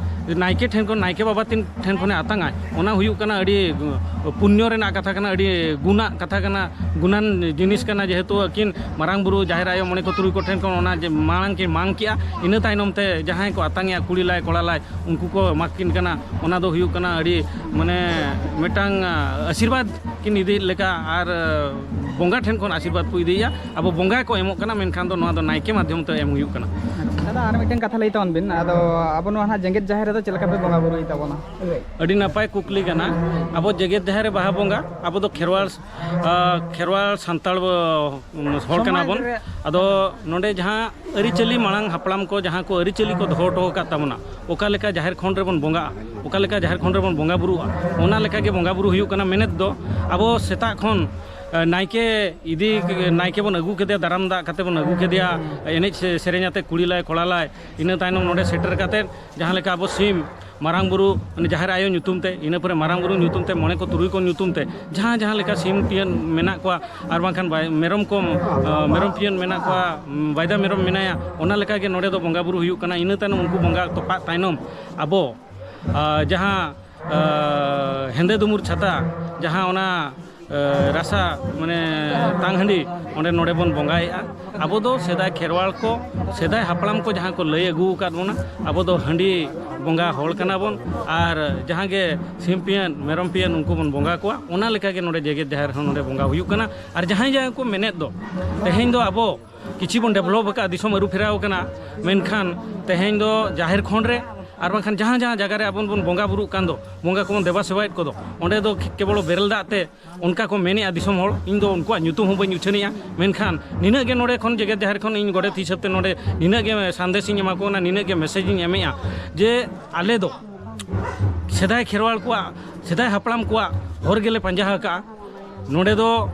ᱱᱟᱭᱠᱮ ᱴᱷᱮᱱ ᱠᱷᱚᱱ, ᱱᱟᱭᱠᱮ ᱵᱟᱵᱟ ᱴᱷᱮᱱ, ᱴᱷᱮᱱ ᱠᱷᱚᱱᱮ ᱟᱛᱟᱝᱟᱭ, ᱚᱱᱟ ᱦᱩᱭᱩᱜ ᱠᱟᱱᱟ ᱟᱹᱰᱤ ᱯᱩᱱᱱᱚ ᱨᱮᱱᱟᱜ ᱠᱟᱛᱷᱟ ᱠᱟᱱᱟ, ᱟᱹᱰᱤ ᱜᱩᱱᱟᱜ ᱠᱟᱛᱷᱟ ᱠᱟᱱᱟ, ᱜᱩᱱᱟᱱ ᱡᱤᱱᱤᱥ ᱠᱟᱱᱟ, ᱡᱮᱦᱮᱛᱩ ᱟᱹᱠᱤᱱ ᱢᱟᱨᱟᱝ ᱵᱩᱨᱩ, ᱡᱟᱦᱮᱨ ᱟᱭᱳ, ᱢᱚᱬᱮ ᱠᱚ ᱛᱩᱨᱩᱭ ᱠᱚ ᱴᱷᱮᱱ ᱠᱷᱚᱱ ᱚᱱᱟ ᱡᱮ ᱢᱟᱲᱟᱝ ᱠᱤᱱ ᱢᱟᱝ ᱠᱮᱜᱼᱟ, ᱤᱱᱟᱹ ᱛᱟᱭᱱᱚᱢ ᱛᱮ ᱡᱟᱦᱟᱸᱭ ᱠᱚ ᱟᱛᱟᱝᱮᱜᱼᱟ, ᱠᱩᱲᱤ ᱞᱟᱭ, ᱠᱚᱲᱟ ᱞᱟᱭ, ᱩᱱᱠᱩ ᱠᱚ ᱮᱢᱟ ᱠᱤᱱ ᱠᱟᱱᱟ᱾ ᱚᱱᱟ ᱫᱚ ᱦᱩᱭᱩᱜ ᱠᱟᱱᱟ ᱟᱹᱰᱤ, ᱢᱟᱱᱮ, ᱢᱤᱫᱴᱟᱝ, ᱟ, ᱟᱥᱤᱨᱵᱟᱫᱽ ᱠᱤᱱ ᱤᱫᱤᱭᱮᱫ ᱞᱮᱠᱟ, ᱟᱨ, ᱟ, ᱵᱚᱸᱜᱟ ᱴᱷᱮᱱ ᱠᱷᱚᱱ ᱟᱥᱤᱨᱵᱟᱫᱽ ᱠᱚ ᱤᱫᱤᱭᱮᱫᱼᱟ᱾ ᱟᱵᱚ ᱵᱚᱸᱜᱟ ᱠᱚ ᱮᱢᱚᱜ ᱠᱟᱱᱟ, ᱢᱮᱱᱠᱷᱟᱱ ᱫᱚ ᱱᱚᱣᱟ ᱫᱚ ᱱᱟᱭᱠᱮ ᱢᱟᱫᱽᱫᱷᱚᱢ ᱛᱮ ᱮᱢ ᱦᱩᱭᱩᱜ ᱠᱟᱱᱟ᱾ ᱟᱪᱪᱷᱟ, ᱫᱟᱫᱟ, ᱟᱨ ᱢᱤᱫᱴᱮᱱ ᱠᱟᱛᱷᱟ ᱞᱟᱹᱭ ᱛᱟᱵᱚᱱ ᱵᱤᱱ, ᱟᱫᱚ ᱟᱵᱚ ᱱᱚᱣᱟ ᱱᱟᱦᱟᱜ ᱡᱮᱜᱮᱛ ᱡᱟᱦᱮᱨ ᱨᱮᱫᱚ ᱪᱮᱫ ᱞᱮᱠᱟ ᱯᱮ ᱵᱚᱸᱜᱟ ᱵᱩᱨᱩᱭ ᱛᱟᱵᱚᱱᱟ? ᱟᱹᱰᱤ ᱱᱟᱯᱟᱭ ᱠᱩᱠᱞᱤ ᱠᱟᱱᱟ᱾ ᱟᱵᱚ ᱡᱮᱜᱮᱛ ᱡᱟᱦᱮᱨ ᱨᱮ ᱵᱟᱦᱟ ᱵᱚᱸᱜᱟ, ᱟᱵᱚ ᱫᱚ ᱠᱷᱮᱨᱣᱟᱲ, ᱟ, ᱠᱷᱮᱨᱣᱟᱲ ᱥᱟᱱᱛᱟᱲ, ᱟ, ᱦᱚᱲ ᱠᱟᱱᱟ ᱵᱚᱱ᱾ ᱟᱫᱚ ᱱᱚᱰᱮ ᱡᱟᱦᱟᱸ ᱟᱹᱨᱤᱪᱟᱹᱞᱤ, ᱢᱟᱲᱟᱝ ᱦᱟᱯᱲᱟᱢ ᱠᱚ ᱡᱟᱦᱟᱸ ᱠᱚ ᱟᱹᱨᱤᱪᱟᱹᱞᱤ ᱠᱚ ᱫᱚᱦᱚ ᱦᱚᱴᱚ ᱟᱠᱟᱫ ᱛᱟᱵᱚᱱᱟ, ᱚᱠᱟ ᱞᱮᱠᱟ ᱡᱟᱦᱮᱨ ᱠᱷᱚᱸᱰ ᱨᱮᱵᱚᱱ ᱵᱚᱸᱜᱟᱜᱼᱟ, ᱚᱠᱟ ᱞᱮᱠᱟ ᱡᱟᱦᱮᱨ ᱠᱷᱚᱸᱰ ᱨᱮᱵᱚᱱ ᱵᱚᱸᱜᱟ ᱵᱩᱨᱩᱜᱼᱟ, ᱚᱱᱟ ᱞᱮᱠᱟ ᱜᱮ ᱵᱚᱸᱜᱟ ᱵᱩᱨᱩ ᱦᱩᱭᱩᱜ ᱠᱟᱱᱟ᱾ ᱢᱮᱱᱮᱫ ᱫᱚ ᱟᱵᱚ ᱥᱮᱛᱟᱜ ᱠᱷᱚᱱ, ᱮ, ᱱᱟᱭᱠᱮ ᱤᱫᱤ, ᱱᱟᱭᱠᱮ ᱵᱚᱱ ᱟᱹᱜᱩ ᱠᱮᱫᱮᱭᱟ, ᱫᱟᱨᱟᱢ ᱫᱟᱜ ᱠᱟᱛᱮ ᱵᱚᱱ ᱟᱹᱜᱩ ᱠᱮᱫᱮᱭᱟ, ᱮᱱᱮᱡ ᱥᱮ-, ᱥᱮᱨᱮᱧ ᱟᱛᱮ ᱠᱩᱲᱤ ᱞᱟᱭ, ᱠᱚᱲᱟ ᱞᱟᱭ, ᱤᱱᱟᱹ ᱛᱟᱭᱱᱚᱢ ᱱᱚᱰᱮ ᱥᱮᱴᱮᱨ ᱠᱟᱛᱮ ᱡᱟᱦᱟᱸ ᱞᱮᱠᱟ ᱟᱵᱚ ᱥᱤᱢ ᱢᱟᱨᱟᱝ ᱵᱩᱨᱩ, ᱢᱟᱱᱮ ᱡᱟᱦᱮᱨ ᱟᱭᱳ ᱧᱩᱛᱩᱢ ᱛᱮ, ᱤᱱᱟᱹ ᱯᱚᱨᱮ ᱢᱟᱨᱟᱝ ᱵᱩᱨᱩ ᱧᱩᱛᱩᱢ ᱛᱮ, ᱢᱚᱬᱮ ᱠᱚ ᱛᱩᱨᱩᱭ ᱠᱚ ᱧᱩᱛᱩᱢ ᱛᱮ, ᱡᱟᱦᱟᱸ ᱡᱟᱦᱟᱸ ᱞᱮᱠᱟ ᱥᱤᱢ ᱯᱤᱭᱟᱹᱱ ᱢᱮᱱᱟᱜ ᱠᱚᱣᱟ, ᱟᱨ ᱵᱟᱝᱠᱷᱟᱱ ᱵᱟᱭ-, ᱢᱮᱨᱚᱢ ᱠᱚ, ᱟ, ᱢᱮᱨᱚᱢ ᱯᱤᱭᱟᱹᱱ ᱢᱮᱱᱟᱜ ᱠᱚᱣᱟ, ᱩᱢ, ᱵᱟᱭᱫᱟ ᱢᱮᱨᱚᱢ ᱢᱮᱱᱟᱭᱟ, ᱚᱱᱟ ᱞᱮᱠᱟ ᱜᱮ ᱱᱚᱰᱮ ᱫᱚ ᱵᱚᱸᱜᱟ ᱵᱩᱨᱩ ᱦᱩᱭᱩᱜ ᱠᱟᱱᱟ᱾ ᱤᱱᱟᱹ ᱛᱟᱭᱱᱚᱢ ᱩᱱᱠᱩ ᱵᱚᱸᱜᱟ ᱛᱚᱯᱟᱜ ᱛᱟᱭᱱᱚᱢ ᱟᱵᱚ, ᱟ, ᱡᱟᱦᱟᱸ ᱟᱸ, ᱦᱮᱸᱫᱮ ᱫᱩᱢᱩᱨ ᱪᱷᱟᱛᱟ, ᱡᱟᱦᱟᱸ ᱚᱱᱟ, ᱟᱸ, ᱨᱟᱥᱟ, ᱢᱟᱱᱮ, ᱛᱟᱝ ᱦᱟᱺᱰᱤ, ᱚᱸᱰᱮ ᱱᱚᱰᱮ ᱵᱚᱱ ᱵᱚᱸᱜᱟᱭᱮᱫᱼᱟ᱾ ᱟᱵᱚ ᱫᱚ ᱥᱮᱫᱟᱭ ᱠᱷᱮᱨᱣᱟᱲ ᱠᱚ, ᱥᱮᱫᱟᱭ ᱦᱟᱯᱲᱟᱢ ᱠᱚ ᱡᱟᱦᱟᱸ ᱠᱚ ᱞᱟᱹᱭ ᱟᱹᱜᱩ ᱟᱠᱟᱫ ᱵᱚᱱᱟ, ᱟᱵᱚ ᱫᱚ ᱦᱟᱺᱰᱤ ᱵᱚᱸᱜᱟ ᱦᱚᱲ ᱠᱟᱱᱟ ᱵᱚᱱ᱾ ᱟᱨ ᱡᱟᱦᱟᱸ ᱜᱮ ᱥᱤᱢ ᱯᱤᱭᱟᱹᱱ, ᱢᱮᱨᱚᱢ ᱯᱤᱭᱟᱹᱱ, ᱩᱱᱠᱩ ᱵᱚᱱ ᱵᱚᱸᱜᱟ ᱠᱚᱣᱟ᱾ ᱚᱱᱟ ᱞᱮᱠᱟ ᱜᱮ ᱱᱚᱰᱮ ᱡᱮᱜᱮᱛ ᱡᱟᱦᱮᱨ ᱦᱚᱸ ᱱᱚᱰᱮ ᱵᱚᱸᱜᱟ ᱦᱩᱭᱩᱜ ᱠᱟᱱᱟ᱾ ᱟᱨ ᱡᱟᱦᱟᱸᱭ ᱡᱟᱦᱟᱸᱭ ᱠᱚ ᱢᱮᱱᱮᱫ ᱫᱚ, ᱛᱮᱦᱮᱧ ᱫᱚ ᱟᱵᱚ ᱠᱤᱪᱷᱩ ᱵᱚᱱ develop ᱟᱠᱟᱫᱼᱟ, ᱫᱤᱥᱚᱢ ᱟᱹᱨᱩ ᱯᱷᱮᱨᱟᱣ ᱟᱠᱟᱱᱟ, ᱢᱮᱱᱠᱷᱟᱱ ᱛᱮᱦᱮᱧ ᱫᱚ ᱡᱟᱦᱮᱨ ᱠᱷᱚᱸᱰ ᱨᱮ ᱟᱨ ᱵᱟᱝᱠᱷᱟᱱ ᱡᱟᱦᱟᱸ ᱡᱟᱦᱟᱸ ᱡᱟᱭᱜᱟ ᱨᱮ ᱟᱵᱚ ᱵᱚᱱ ᱵᱚᱸᱜᱟ ᱵᱩᱨᱩᱜ ᱠᱟᱱ ᱫᱚ, ᱵᱚᱸᱜᱟ ᱠᱚᱵᱚᱱ ᱫᱮᱵᱟ ᱥᱮᱵᱟᱭᱮᱫ ᱠᱚᱫᱚ, ᱚᱸᱰᱮ ᱫᱚ ᱠᱮᱵᱚᱞ ᱵᱮᱨᱮᱞ ᱫᱟᱜ ᱛᱮ ᱚᱱᱠᱟ ᱠᱚ ᱢᱮᱱᱮᱜᱼᱟ ᱫᱤᱥᱚᱢ ᱦᱚᱲ᱾ ᱤᱧ ᱫᱚ ᱩᱱᱠᱩᱣᱟᱜ ᱧᱩᱛᱩᱢ ᱦᱚᱸ ᱵᱟᱹᱧ ᱩᱪᱷᱟᱹᱱᱮᱜᱼᱟ, ᱢᱮᱱᱠᱷᱟᱱ ᱱᱤᱱᱟᱹᱜ ᱜᱮ ᱱᱚᱰᱮ ᱠᱷᱚᱱ ᱡᱮᱜᱮᱛ ᱡᱟᱦᱮᱨ ᱠᱷᱚᱱ ᱤᱧ ᱜᱚᱰᱮᱛ ᱦᱤᱥᱟᱹᱵ ᱛᱮ ᱱᱚᱰᱮ ᱱᱤᱱᱟᱹᱜ ᱜᱮ ᱥᱟᱸᱫᱮᱥ ᱤᱧ ᱮᱢᱟ ᱠᱚ ᱠᱟᱱᱟ, ᱱᱤᱱᱟᱹᱜ ᱜᱮ message ᱤᱧ ᱮᱢᱮᱜᱼᱟ ᱡᱮ ᱟᱞᱮ ᱫᱚ ᱥᱮᱫᱟᱭ ᱠᱷᱮᱨᱣᱟᱲ ᱠᱚᱣᱟᱜ, ᱥᱮᱫᱟᱭ ᱦᱟᱯᱲᱟᱢ ᱠᱚᱣᱟᱜ ᱦᱚᱨ ᱜᱮᱞᱮ ᱯᱟᱸᱡᱟ ᱟᱠᱟᱜᱼᱟ᱾ ᱱᱚᱰᱮ ᱫᱚ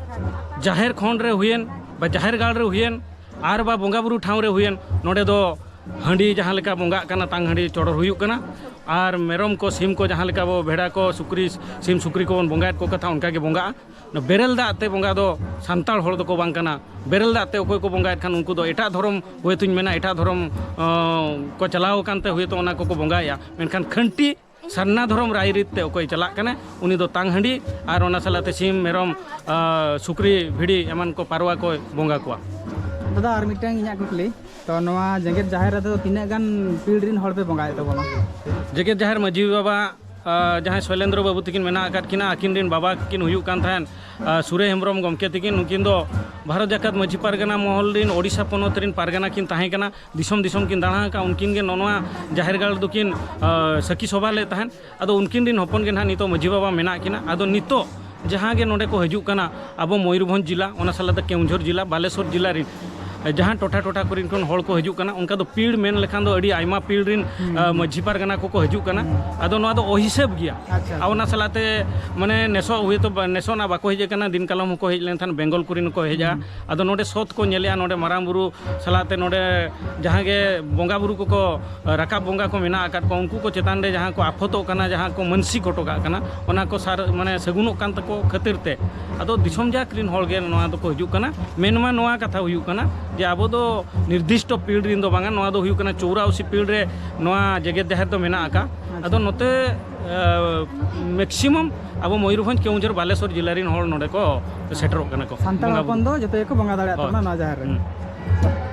ᱡᱟᱦᱮᱨ ᱠᱷᱚᱸᱰ ᱨᱮ ᱦᱩᱭᱮᱱ, ᱵᱟ ᱡᱟᱦᱮᱨ ᱜᱟᱲ ᱨᱮ ᱦᱩᱭᱮᱱ, ᱟᱨ ᱵᱟ ᱵᱚᱸᱜᱟ ᱵᱩᱨᱩ ᱴᱷᱟᱶ ᱨᱮ ᱦᱩᱭᱮᱱ, ᱱᱚᱰᱮ ᱫᱚ ᱦᱟᱺᱰᱤ ᱡᱟᱦᱟᱸ ᱞᱮᱠᱟ ᱵᱚᱸᱜᱟᱜ ᱠᱟᱱᱟ, ᱛᱟᱝ ᱦᱟᱺᱰᱤ ᱪᱚᱰᱚᱨ ᱦᱩᱭᱩᱜ ᱠᱟᱱᱟ᱾ ᱟᱨ ᱢᱮᱨᱚᱢ ᱠᱚ, ᱥᱤᱢ ᱠᱚ, ᱡᱟᱦᱟᱸ ᱞᱮᱠᱟ ᱟᱵᱚ ᱵᱷᱮᱲᱟ ᱠᱚ, ᱥᱩᱠᱨᱤ, ᱥᱤᱢ ᱥᱩᱠᱨᱤ ᱠᱚᱵᱚᱱ ᱵᱚᱸᱜᱟᱭᱮᱫ ᱠᱚ ᱠᱟᱛᱷᱟ, ᱚᱱᱠᱟ ᱜᱮ ᱵᱚᱸᱜᱟᱜᱼᱟ᱾ ᱚᱱᱟ ᱵᱮᱨᱮᱞ ᱫᱟᱜ ᱛᱮ ᱵᱚᱸᱜᱟ ᱫᱚ ᱥᱟᱱᱛᱟᱲ ᱦᱚᱲ ᱫᱚᱠᱚ ᱵᱟᱝ ᱠᱟᱱᱟ᱾ ᱵᱮᱨᱮᱞ ᱫᱟᱜ ᱛᱮ ᱚᱠᱚᱭ ᱠᱚ ᱵᱚᱸᱜᱟᱭᱮᱫ ᱠᱷᱟᱱ, ᱩᱱᱠᱩ ᱫᱚ ᱮᱴᱟᱜ ᱫᱷᱚᱨᱚᱢ, ᱦᱳᱭᱛᱳᱧ ᱢᱮᱱᱟ, ᱮᱴᱟᱜ ᱫᱷᱚᱨᱚᱢ, ᱚᱸ, ᱠᱚ ᱪᱟᱞᱟᱣ ᱟᱠᱟᱱ ᱛᱮ ᱦᱳᱭᱛᱳ ᱚᱱᱟ ᱠᱚᱠᱚ ᱵᱚᱸᱜᱟᱭᱮᱫᱼᱟ᱾ ᱢᱮᱱᱠᱷᱟᱱ ᱠᱷᱟᱹᱱᱴᱤ ᱥᱟᱨᱱᱟ ᱫᱷᱚᱨᱚᱢ ᱨᱟᱭᱨᱤᱛ ᱛᱮ ᱚᱠᱚᱭ ᱪᱟᱞᱟᱜ ᱠᱟᱱᱟ, ᱩᱱᱤ ᱫᱚ ᱛᱟᱝ ᱦᱟᱺᱰᱤ ᱟᱨ ᱚᱱᱟ ᱥᱟᱞᱟᱜ ᱛᱮ ᱥᱤᱢ, ᱢᱮᱨᱚᱢ, ᱟᱸ, ᱥᱩᱠᱨᱤ, ᱵᱷᱤᱰᱤ ᱮᱢᱟᱱ ᱠᱚ, ᱯᱟᱨᱣᱟ ᱠᱚᱭ ᱵᱚᱸᱜᱟ ᱠᱚᱣᱟ᱾ ᱫᱟᱫᱟ, ᱟᱨ ᱢᱤᱫᱴᱟᱝ ᱤᱧᱟᱹᱜ ᱠᱩᱠᱞᱤ, ᱛᱚ ᱱᱚᱣᱟ ᱡᱮᱜᱮᱛ ᱡᱟᱦᱮᱨ ᱨᱮᱫᱚ ᱛᱤᱱᱟᱹᱜ ᱜᱟᱱ ᱯᱤᱲ ᱨᱮᱱ ᱦᱚᱲ ᱯᱮ ᱵᱚᱸᱜᱟᱭᱮᱫ ᱛᱟᱵᱚᱱᱟ? ᱡᱮᱜᱮᱛ ᱡᱟᱦᱮᱨ ᱢᱟᱹᱡᱷᱤ ᱵᱟᱵᱟ, ᱟᱸ, ᱡᱟᱦᱟᱸᱭ ᱥᱚᱭᱞᱮᱱᱫᱨᱚ ᱵᱟᱹᱵᱩ ᱛᱟᱹᱠᱤᱱ ᱢᱮᱱᱟᱜ ᱟᱠᱟᱫ ᱠᱤᱱᱟ, ᱟᱹᱠᱤᱱ ᱨᱮᱱ ᱵᱟᱵᱟ ᱠᱤᱱ ᱦᱩᱭᱩᱜ ᱠᱟᱱ ᱛᱟᱦᱮᱸᱫ, ᱟᱸ, ᱥᱩᱨᱮ ᱦᱮᱢᱵᱨᱚᱢ ᱜᱚᱢᱠᱮ ᱛᱟᱹᱠᱤᱱ, ᱱᱩᱠᱤᱱ ᱫᱚ ᱵᱷᱟᱨᱚᱛ ᱡᱟᱠᱟᱛ ᱢᱟᱹᱡᱷᱤ ᱯᱟᱨᱜᱟᱱᱟ ᱢᱚᱦᱚᱞ ᱨᱮᱱ ᱳᱰᱤᱥᱟ ᱯᱚᱱᱚᱛ ᱨᱮᱱ ᱯᱟᱨᱜᱟᱱᱟ ᱠᱤᱱ ᱛᱟᱦᱮᱸ ᱠᱟᱱᱟ᱾ ᱫᱤᱥᱚᱢ ᱫᱤᱥᱚᱢ ᱠᱤᱱ ᱫᱟᱬᱟ ᱟᱠᱟᱫ, ᱩᱱᱠᱤᱱ ᱜᱮ ᱱᱚᱜᱼᱚ ᱱᱚᱣᱟ ᱡᱟᱦᱮᱨ ᱜᱟᱲ ᱫᱚᱠᱤᱱ, ᱟᱸ, ᱥᱟᱹᱠᱷᱤ ᱥᱚᱵᱷᱟ ᱞᱮᱫ ᱛᱟᱦᱮᱸᱫ᱾ ᱟᱫᱚ ᱩᱱᱠᱤᱱ ᱨᱮᱱ ᱦᱚᱯᱚᱱ ᱜᱮ ᱱᱟᱦᱟᱜ ᱱᱤᱛᱚᱜ ᱢᱟᱹᱡᱷᱤ ᱵᱟᱵᱟ ᱢᱮᱱᱟᱜ ᱠᱤᱱᱟ᱾ ᱟᱫᱚ ᱱᱤᱛᱚᱜ ᱡᱟᱦᱟᱸ ᱜᱮ ᱱᱚᱰᱮ ᱠᱚ ᱦᱤᱡᱩᱜ ᱠᱟᱱᱟ, ᱟᱵᱚ ᱢᱚᱭᱩᱨᱵᱷᱚᱸᱡᱽ ᱡᱮᱞᱟ, ᱚᱱᱟ ᱥᱟᱞᱟᱜ ᱛᱮ ᱠᱮᱣᱚᱱᱡᱷᱚᱨ ᱡᱮᱞᱟ, ᱵᱟᱞᱮᱥᱚᱨ ᱡᱮᱞᱟ ᱨᱮᱱ, ᱮ, ᱡᱟᱦᱟᱸ ᱴᱚᱴᱷᱟ ᱴᱚᱴᱷᱟ ᱠᱚᱨᱮᱱ ᱠᱷᱚᱱ ᱦᱚᱲ ᱠᱚ ᱦᱤᱡᱩᱜ ᱠᱟᱱᱟ, ᱚᱱᱠᱟ ᱫᱚ ᱯᱤᱲ ᱢᱮᱱ ᱞᱮᱠᱷᱟᱱ ᱫᱚ ᱟᱹᱰᱤ ᱟᱭᱢᱟ ᱯᱤᱲ ᱨᱮᱱ, ᱦᱩᱸ, ᱟ, ᱦᱩᱸ᱾ ᱢᱟᱹᱡᱷᱤ ᱯᱟᱨᱜᱟᱱᱟ ᱠᱚᱠᱚ ᱦᱤᱡᱩᱜ ᱠᱟᱱᱟ᱾ ᱦᱩᱸ᱾ ᱟᱫᱚ ᱱᱚᱣᱟ ᱫᱚ ᱚᱦᱤᱥᱟᱹᱵ ᱜᱮᱭᱟ᱾ ᱟᱪᱪᱷᱟ, ᱟᱨ ᱟᱪᱪᱷᱟ᱾ ᱚᱱᱟ ᱥᱟᱞᱟᱜ ᱛᱮ, ᱢᱟᱱᱮ, ᱱᱮᱥᱚᱜ ᱦᱚᱭᱛᱳ ᱵᱟ-, ᱱᱮᱥᱚᱜ ᱱᱟᱜ ᱵᱟᱠᱚ ᱦᱮᱡ ᱟᱠᱟᱱᱟ, ᱫᱤᱱ ᱠᱟᱞᱚᱢ ᱦᱚᱸᱠᱚ ᱦᱮᱡ ᱞᱮᱱᱠᱷᱟᱱ ᱵᱮᱝᱜᱚᱞ ᱠᱚᱨᱮᱱ ᱦᱚᱸᱠᱚ ᱦᱮᱡᱼᱟ᱾ ᱦᱩᱸ᱾ ᱟᱫᱚ ᱱᱚᱰᱮ ᱥᱚᱛ ᱠᱚ ᱧᱮᱞᱮᱜᱼᱟ, ᱱᱚᱰᱮ ᱢᱟᱨᱟᱝ ᱵᱩᱨᱩ ᱥᱟᱞᱟᱜ ᱛᱮ ᱱᱚᱰᱮ ᱡᱟᱦᱟᱸ ᱜᱮ ᱵᱚᱸᱜᱟ ᱵᱩᱨᱩ ᱠᱚᱠᱚ ᱨᱟᱠᱟᱵ ᱵᱚᱸᱜᱟ ᱠᱚ ᱢᱮᱱᱟᱜ ᱟᱠᱟᱫ ᱠᱚᱣᱟ, ᱩᱱᱠᱩ ᱠᱚ ᱪᱮᱛᱟᱱ ᱨᱮ ᱡᱟᱦᱟᱸ ᱠᱚ ᱟᱯᱷᱚᱛᱚᱜ ᱠᱟᱱᱟ, ᱡᱟᱦᱟᱸ ᱠᱚ ᱢᱟᱹᱱᱥᱤᱠ ᱦᱚᱴᱚ ᱠᱟᱜ ᱠᱟᱱᱟ, ᱚᱱᱟ ᱠᱚ ᱥᱟᱨ, ᱢᱟᱱᱮ, ᱥᱟᱹᱜᱩᱱᱚᱜ ᱠᱟᱱ ᱛᱟᱠᱚ ᱠᱷᱟᱹᱛᱤᱨ ᱛᱮ, ᱟᱫᱚ ᱫᱤᱥᱚᱢ ᱡᱟᱠ ᱨᱮᱱ ᱦᱚᱲ ᱜᱮ ᱱᱚᱣᱟ ᱫᱚᱠᱚ ᱦᱤᱡᱩᱜ ᱠᱟᱱᱟ᱾ ᱢᱮᱱᱢᱟ ᱱᱚᱣᱟ ᱠᱟᱛᱷᱟ ᱦᱩᱭᱩᱜ ᱠᱟᱱᱟ, ᱡᱮ ᱟᱵᱚ ᱫᱚ ᱱᱤᱨᱫᱤᱥᱴᱚ ᱯᱤᱲ ᱨᱤᱱ ᱫᱚ ᱵᱟᱝᱟ, ᱱᱚᱣᱟ ᱫᱚ ᱦᱩᱭᱩᱜ ᱠᱟᱱᱟ ᱪᱳᱣᱨᱟᱥᱤ ᱯᱤᱲ ᱨᱮ ᱱᱚᱣᱟ ᱡᱮᱜᱮᱛ ᱡᱟᱦᱮᱨ ᱫᱚ ᱢᱮᱱᱟᱜ ᱟᱠᱟᱫ᱾ ᱟᱪᱪᱷᱟ᱾ ᱟᱫᱚ ᱱᱚᱛᱮ ᱢᱮᱠᱥᱤᱢᱟᱢ ᱟᱵᱚ ᱢᱚᱭᱩᱨᱵᱷᱚᱸᱡᱽ, ᱠᱮᱣᱚᱱᱡᱷᱚᱨ, ᱵᱟᱞᱮᱥᱚᱨ ᱡᱮᱞᱟ ᱨᱤᱱ ᱦᱚᱲ ᱱᱚᱰᱮ ᱠᱚ ᱥᱮᱴᱮᱨᱚᱜ ᱠᱟᱱᱟ ᱠᱚ ᱥᱟᱱᱛᱟᱲ ᱵᱚᱸᱜᱟ ᱦᱚᱯᱚᱱ ᱵᱩᱨᱩ᱾ ᱫᱚ ᱡᱚᱛᱚ ᱜᱮᱠᱚ ᱵᱚᱸᱜᱟ ᱫᱟᱲᱮᱭᱟᱜ ᱦᱳᱭ᱾ ᱛᱟᱵᱚᱱᱟ ᱱᱚᱣᱟ ᱡᱟᱦᱮᱨ ᱨᱮ᱾ ᱦᱩᱸ᱾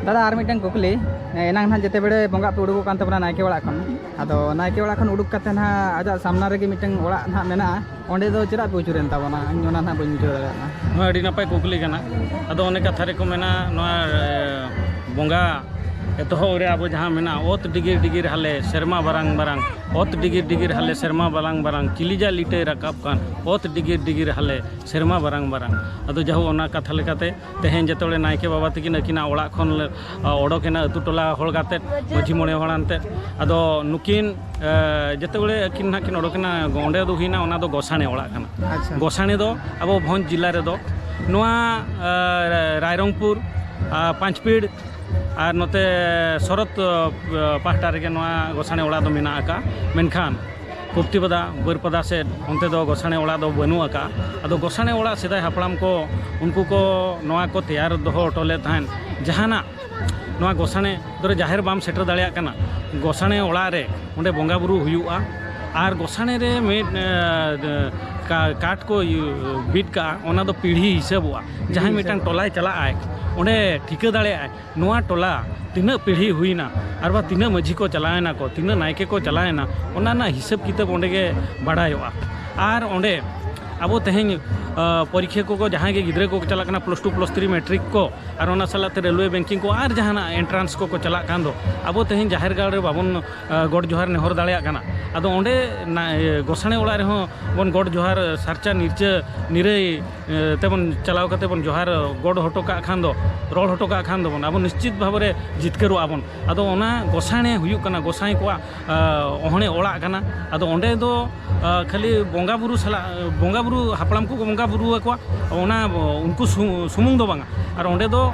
ᱫᱟᱫᱟ, ᱟᱨ ᱢᱤᱫᱴᱟᱝ ᱠᱩᱠᱞᱤ, ᱮᱱᱟᱝ ᱱᱟᱦᱟᱜ ᱡᱮᱛᱮ ᱵᱮᱲᱮ ᱵᱚᱸᱜᱟ ᱯᱮ ᱩᱰᱩᱠᱚᱜ ᱠᱟᱱ ᱛᱟᱵᱚᱱᱟ ᱱᱟᱭᱠᱮ ᱚᱲᱟᱜ ᱠᱷᱚᱱ, ᱟᱫᱚ ᱱᱟᱭᱠᱮ ᱚᱲᱟᱜ ᱠᱷᱚᱱ ᱩᱰᱩᱠ ᱠᱟᱛᱮ ᱱᱟᱦᱟᱜ ᱟᱡᱟᱜ ᱥᱟᱢᱱᱟ ᱨᱮᱜᱮ ᱢᱤᱫᱴᱟᱝ ᱚᱲᱟᱜ ᱱᱟᱦᱟᱜ ᱢᱮᱱᱟᱜᱼᱟ, ᱚᱸᱰᱮ ᱫᱚ ᱪᱮᱫᱟᱜ ᱯᱮ ᱩᱪᱩᱨᱮᱱ ᱛᱟᱵᱚᱱᱟ? ᱤᱧ ᱚᱱᱟ ᱱᱟᱦᱟᱜ ᱵᱟᱹᱧ ᱵᱩᱡᱷᱟᱹᱣ ᱫᱟᱲᱮᱭᱟᱜ ᱠᱟᱱᱟ᱾ ᱱᱚᱣᱟ ᱟᱹᱰᱤ ᱱᱟᱯᱟᱭ ᱠᱩᱠᱞᱤ ᱠᱟᱱᱟ᱾ ᱟᱫᱚ ᱚᱱᱮ ᱠᱟᱛᱷᱟ ᱨᱮᱠᱚ ᱢᱮᱱᱟ, ᱱᱚᱣᱟ, ᱮ, ᱵᱚᱸᱜᱟ ᱮᱛᱚᱦᱚᱵ ᱨᱮ ᱟᱵᱚ ᱡᱟᱦᱟᱸ ᱢᱮᱱᱟᱜᱼᱟ, ᱚᱛ ᱰᱤᱜᱤᱨ ᱰᱤᱜᱤᱨ ᱦᱟᱞᱮ ᱥᱮᱨᱢᱟ ᱵᱟᱨᱟᱝ ᱵᱟᱨᱟᱝ, ᱚᱛ ᱰᱤᱜᱤᱨ ᱰᱤᱜᱤᱨ ᱦᱟᱞᱮ ᱥᱮᱨᱢᱟ ᱵᱟᱨᱟᱝ ᱵᱟᱨᱟᱝ, ᱪᱤᱞᱤᱡᱟ ᱞᱤᱴᱟᱹᱭ ᱨᱟᱠᱟᱵ ᱠᱟᱱ, ᱚᱛ ᱰᱤᱜᱤᱨ ᱰᱤᱜᱤᱨ ᱦᱟᱞᱮ ᱥᱮᱨᱢᱟ ᱵᱟᱨᱟᱝ ᱵᱟᱨᱟᱝ᱾ ᱟᱫᱚ ᱡᱟᱦᱳ, ᱚᱱᱟ ᱠᱟᱛᱷᱟ ᱞᱮᱠᱟᱛᱮ ᱛᱮᱦᱮᱧ ᱡᱮᱛᱮ ᱵᱮᱲᱮ ᱱᱟᱭᱠᱮ ᱵᱟᱵᱟ ᱛᱟᱹᱠᱤᱱ ᱟᱹᱠᱤᱱᱟᱜ ᱚᱲᱟᱜ ᱠᱷᱚᱱ ᱞᱮ, ᱟ, ᱚᱰᱚᱠ ᱮᱱᱟ, ᱟᱹᱛᱩ ᱴᱚᱞᱟ ᱦᱚᱲ ᱠᱟᱛᱮᱫ, ᱢᱟᱹᱡᱷᱤ ᱢᱚᱬᱮ ᱦᱚᱲ ᱟᱱᱛᱮᱫ, ᱟᱫᱚ ᱱᱩᱠᱤᱱ, ᱟ, ᱡᱮᱛᱮ ᱵᱮᱲᱮ ᱟᱹᱠᱤᱱ ᱱᱟᱦᱟᱜ ᱠᱤᱱ ᱚᱰᱚᱠ ᱮᱱᱟ, ᱚᱸᱰᱮ ᱫᱚ ᱦᱩᱭᱱᱟ, ᱚᱱᱟ ᱫᱚ ᱜᱚᱥᱟᱬᱮ ᱚᱲᱟᱜ ᱠᱟᱱᱟ᱾ ᱟᱪᱪᱷᱟ᱾ ᱜᱚᱥᱟᱬᱮ ᱫᱚ ᱟᱵᱚ ᱵᱷᱚᱸᱡᱽ ᱡᱮᱞᱟ ᱨᱮᱫᱚ ᱱᱚᱣᱟ, ᱟ, ᱨᱟᱭᱨᱚᱝᱯᱩᱨ, ᱟ, ᱯᱟᱸᱪᱯᱤᱲ ᱟᱨ ᱱᱚᱛᱮ ᱥᱚᱨᱚᱛ, ᱟ, ᱯᱟᱦᱴᱟ ᱨᱮᱜᱮ ᱱᱚᱣᱟ ᱜᱚᱥᱟᱬᱮ ᱚᱲᱟᱜ ᱫᱚ ᱢᱮᱱᱟᱜ ᱟᱠᱟᱫᱼᱟ᱾ ᱢᱮᱱᱠᱷᱟᱱ ᱠᱚᱯᱛᱤᱯᱟᱫᱟ, ᱵᱟᱹᱨᱯᱟᱫᱟ ᱥᱮᱫ ᱚᱱᱛᱮ ᱫᱚ ᱜᱚᱥᱟᱬᱮ ᱚᱲᱟᱜ ᱫᱚ ᱵᱟᱹᱱᱩᱜ ᱟᱠᱟᱫᱼᱟ᱾ ᱟᱫᱚ ᱜᱚᱥᱟᱬᱮ ᱚᱲᱟᱜ ᱥᱮᱫᱟᱭ ᱦᱟᱯᱲᱟᱢ ᱠᱚ, ᱩᱱᱠᱩ ᱠᱚ ᱱᱚᱣᱟ ᱠᱚ ᱛᱮᱭᱟᱨ ᱫᱚᱦᱚ ᱦᱚᱴᱚ ᱞᱮᱫ ᱛᱟᱦᱮᱸᱫ, ᱡᱟᱦᱟᱱᱟᱜ ᱱᱚᱣᱟ ᱜᱚᱥᱟᱬᱮ ᱫᱚᱨᱮ ᱡᱟᱦᱮᱨ ᱵᱟᱢ ᱥᱮᱴᱮᱨ ᱫᱟᱲᱮᱭᱟᱜ ᱠᱟᱱᱟ, ᱜᱚᱥᱟᱬᱮ ᱚᱲᱟᱜ ᱨᱮ ᱚᱸᱰᱮ ᱵᱚᱸᱜᱟ ᱵᱩᱨᱩ ᱦᱩᱭᱩᱜᱼᱟ᱾ ᱟᱨ ᱜᱚᱥᱟᱬᱮ ᱨᱮ ᱢᱤᱫ, ᱮ, ᱠᱟ-, ᱠᱟᱴ ᱠᱚ ᱤᱭᱟᱹ ᱵᱤᱫ ᱠᱟᱜᱼᱟ, ᱚᱱᱟ ᱫᱚ ᱯᱤᱲᱦᱤ ᱦᱤᱥᱟᱹᱵᱚᱜᱼᱟ᱾ ᱡᱟᱦᱟᱸᱭ ᱯᱤᱲᱦᱤ ᱢᱤᱫᱴᱟᱝ ᱦᱤᱥᱟᱹᱵ᱾ ᱴᱚᱞᱟᱭ ᱪᱟᱞᱟᱜᱼᱟᱭ, ᱚᱸᱰᱮ ᱴᱷᱤᱠᱟᱹ ᱫᱟᱲᱮᱭᱟᱜᱼᱟᱭ ᱱᱚᱣᱟ ᱴᱚᱞᱟ ᱛᱤᱱᱟᱹᱜ ᱯᱤᱲᱦᱤ ᱦᱩᱭᱱᱟ, ᱟᱨ ᱵᱟ ᱛᱤᱱᱟᱹᱜ ᱢᱟᱹᱡᱷᱤ ᱠᱚ ᱪᱟᱞᱟᱣᱮᱱᱟ ᱠᱚ, ᱛᱤᱱᱟᱹᱜ ᱱᱟᱭᱠᱮ ᱠᱚ ᱪᱟᱞᱟᱣᱮᱱᱟ, ᱚᱱᱟ ᱨᱮᱱᱟᱜ ᱦᱤᱥᱟᱹᱵ ᱠᱤᱛᱟᱹᱵ ᱚᱸᱰᱮ ᱜᱮ ᱵᱟᱲᱟᱭᱚᱜᱼᱟ᱾ ᱟᱨ ᱚᱸᱰᱮ ᱟᱵᱚ ᱛᱮᱦᱮᱧ, ᱟ, ᱯᱚᱨᱤᱠᱷᱟ ᱠᱚᱠᱚ, ᱡᱟᱦᱟᱸᱭ ᱜᱮ ᱜᱤᱫᱽᱨᱟᱹ ᱠᱚᱠᱚ ᱪᱟᱞᱟᱜ ᱠᱟᱱᱟ, plus two, plus three, matric ᱠᱚ, ᱟᱨ ᱚᱱᱟ ᱥᱟᱞᱟᱜ ᱛᱮ ᱨᱮᱞᱣᱮ ᱵᱮᱝᱠᱤᱝ ᱠᱚ ᱟᱨ ᱡᱟᱦᱟᱱᱟᱜ ᱮᱱᱴᱨᱟᱱᱥ ᱠᱚᱠᱚ ᱪᱟᱞᱟᱜ ᱠᱟᱱ ᱫᱚ, ᱟᱵᱚ ᱛᱮᱦᱮᱧ ᱡᱟᱦᱮᱨ ᱜᱟᱲ ᱨᱮ ᱵᱟᱵᱚᱱ, ᱟ, ᱜᱚᱰ ᱡᱚᱦᱟᱨ ᱱᱮᱦᱚᱨ ᱫᱟᱲᱮᱭᱟᱜ ᱠᱟᱱᱟ᱾ ᱟᱫᱚ ᱚᱸᱰᱮ ᱱᱟ-, ᱤᱭᱟᱹ, ᱜᱚᱥᱟᱬᱮ ᱚᱲᱟᱜ ᱨᱮᱦᱚᱸ ᱵᱚᱱ ᱜᱚᱰ ᱡᱚᱦᱟᱨ, ᱥᱟᱨᱪᱟ ᱱᱤᱨᱪᱟᱹ ᱱᱤᱨᱟᱹᱭ, ᱮ, ᱛᱮᱵᱚᱱ ᱪᱟᱞᱟᱣ ᱠᱟᱛᱮ ᱵᱚᱱ ᱡᱚᱦᱟᱨ ᱜᱚᱰ ᱦᱚᱴᱚ ᱠᱟᱜ ᱠᱷᱟᱱ ᱫᱚ, ᱨᱚᱲ ᱦᱚᱴᱚ ᱠᱟᱜ ᱠᱷᱟᱱ ᱫᱚᱵᱚᱱ, ᱟᱵᱚ ᱱᱤᱥᱪᱤᱛ ᱵᱷᱟᱵᱮ ᱨᱮ ᱡᱤᱛᱠᱟᱹᱨᱚᱜᱼᱟ ᱵᱚᱱ᱾ ᱟᱫᱚ ᱚᱱᱟ ᱜᱚᱥᱟᱬᱮ ᱦᱩᱭᱩᱜ ᱠᱟᱱᱟ ᱜᱚᱸᱥᱟᱭ ᱠᱚᱣᱟᱜ, ᱟ, ᱚᱦᱬᱮ ᱚᱲᱟᱜ ᱠᱟᱱᱟ᱾ ᱟᱫᱚ ᱚᱸᱰᱮ ᱫᱚ, ᱟ, ᱠᱷᱟᱹᱞᱤ ᱵᱚᱸᱜᱟ ᱵᱩᱨᱩ ᱥᱟᱞᱟᱜ, ᱵᱚᱸᱜᱟ ᱵᱩᱨᱩ, ᱦᱟᱯᱲᱟᱢ ᱠᱚᱠᱚ ᱵᱚᱸᱜᱟ ᱵᱩᱨᱩ ᱟᱠᱚᱣᱟ, ᱚᱱᱟ, ᱩᱱᱠᱩ ᱥᱩ-, ᱥᱩᱢᱩᱝ ᱫᱚ ᱵᱟᱝᱟ᱾ ᱟᱨ ᱚᱸᱰᱮ ᱫᱚ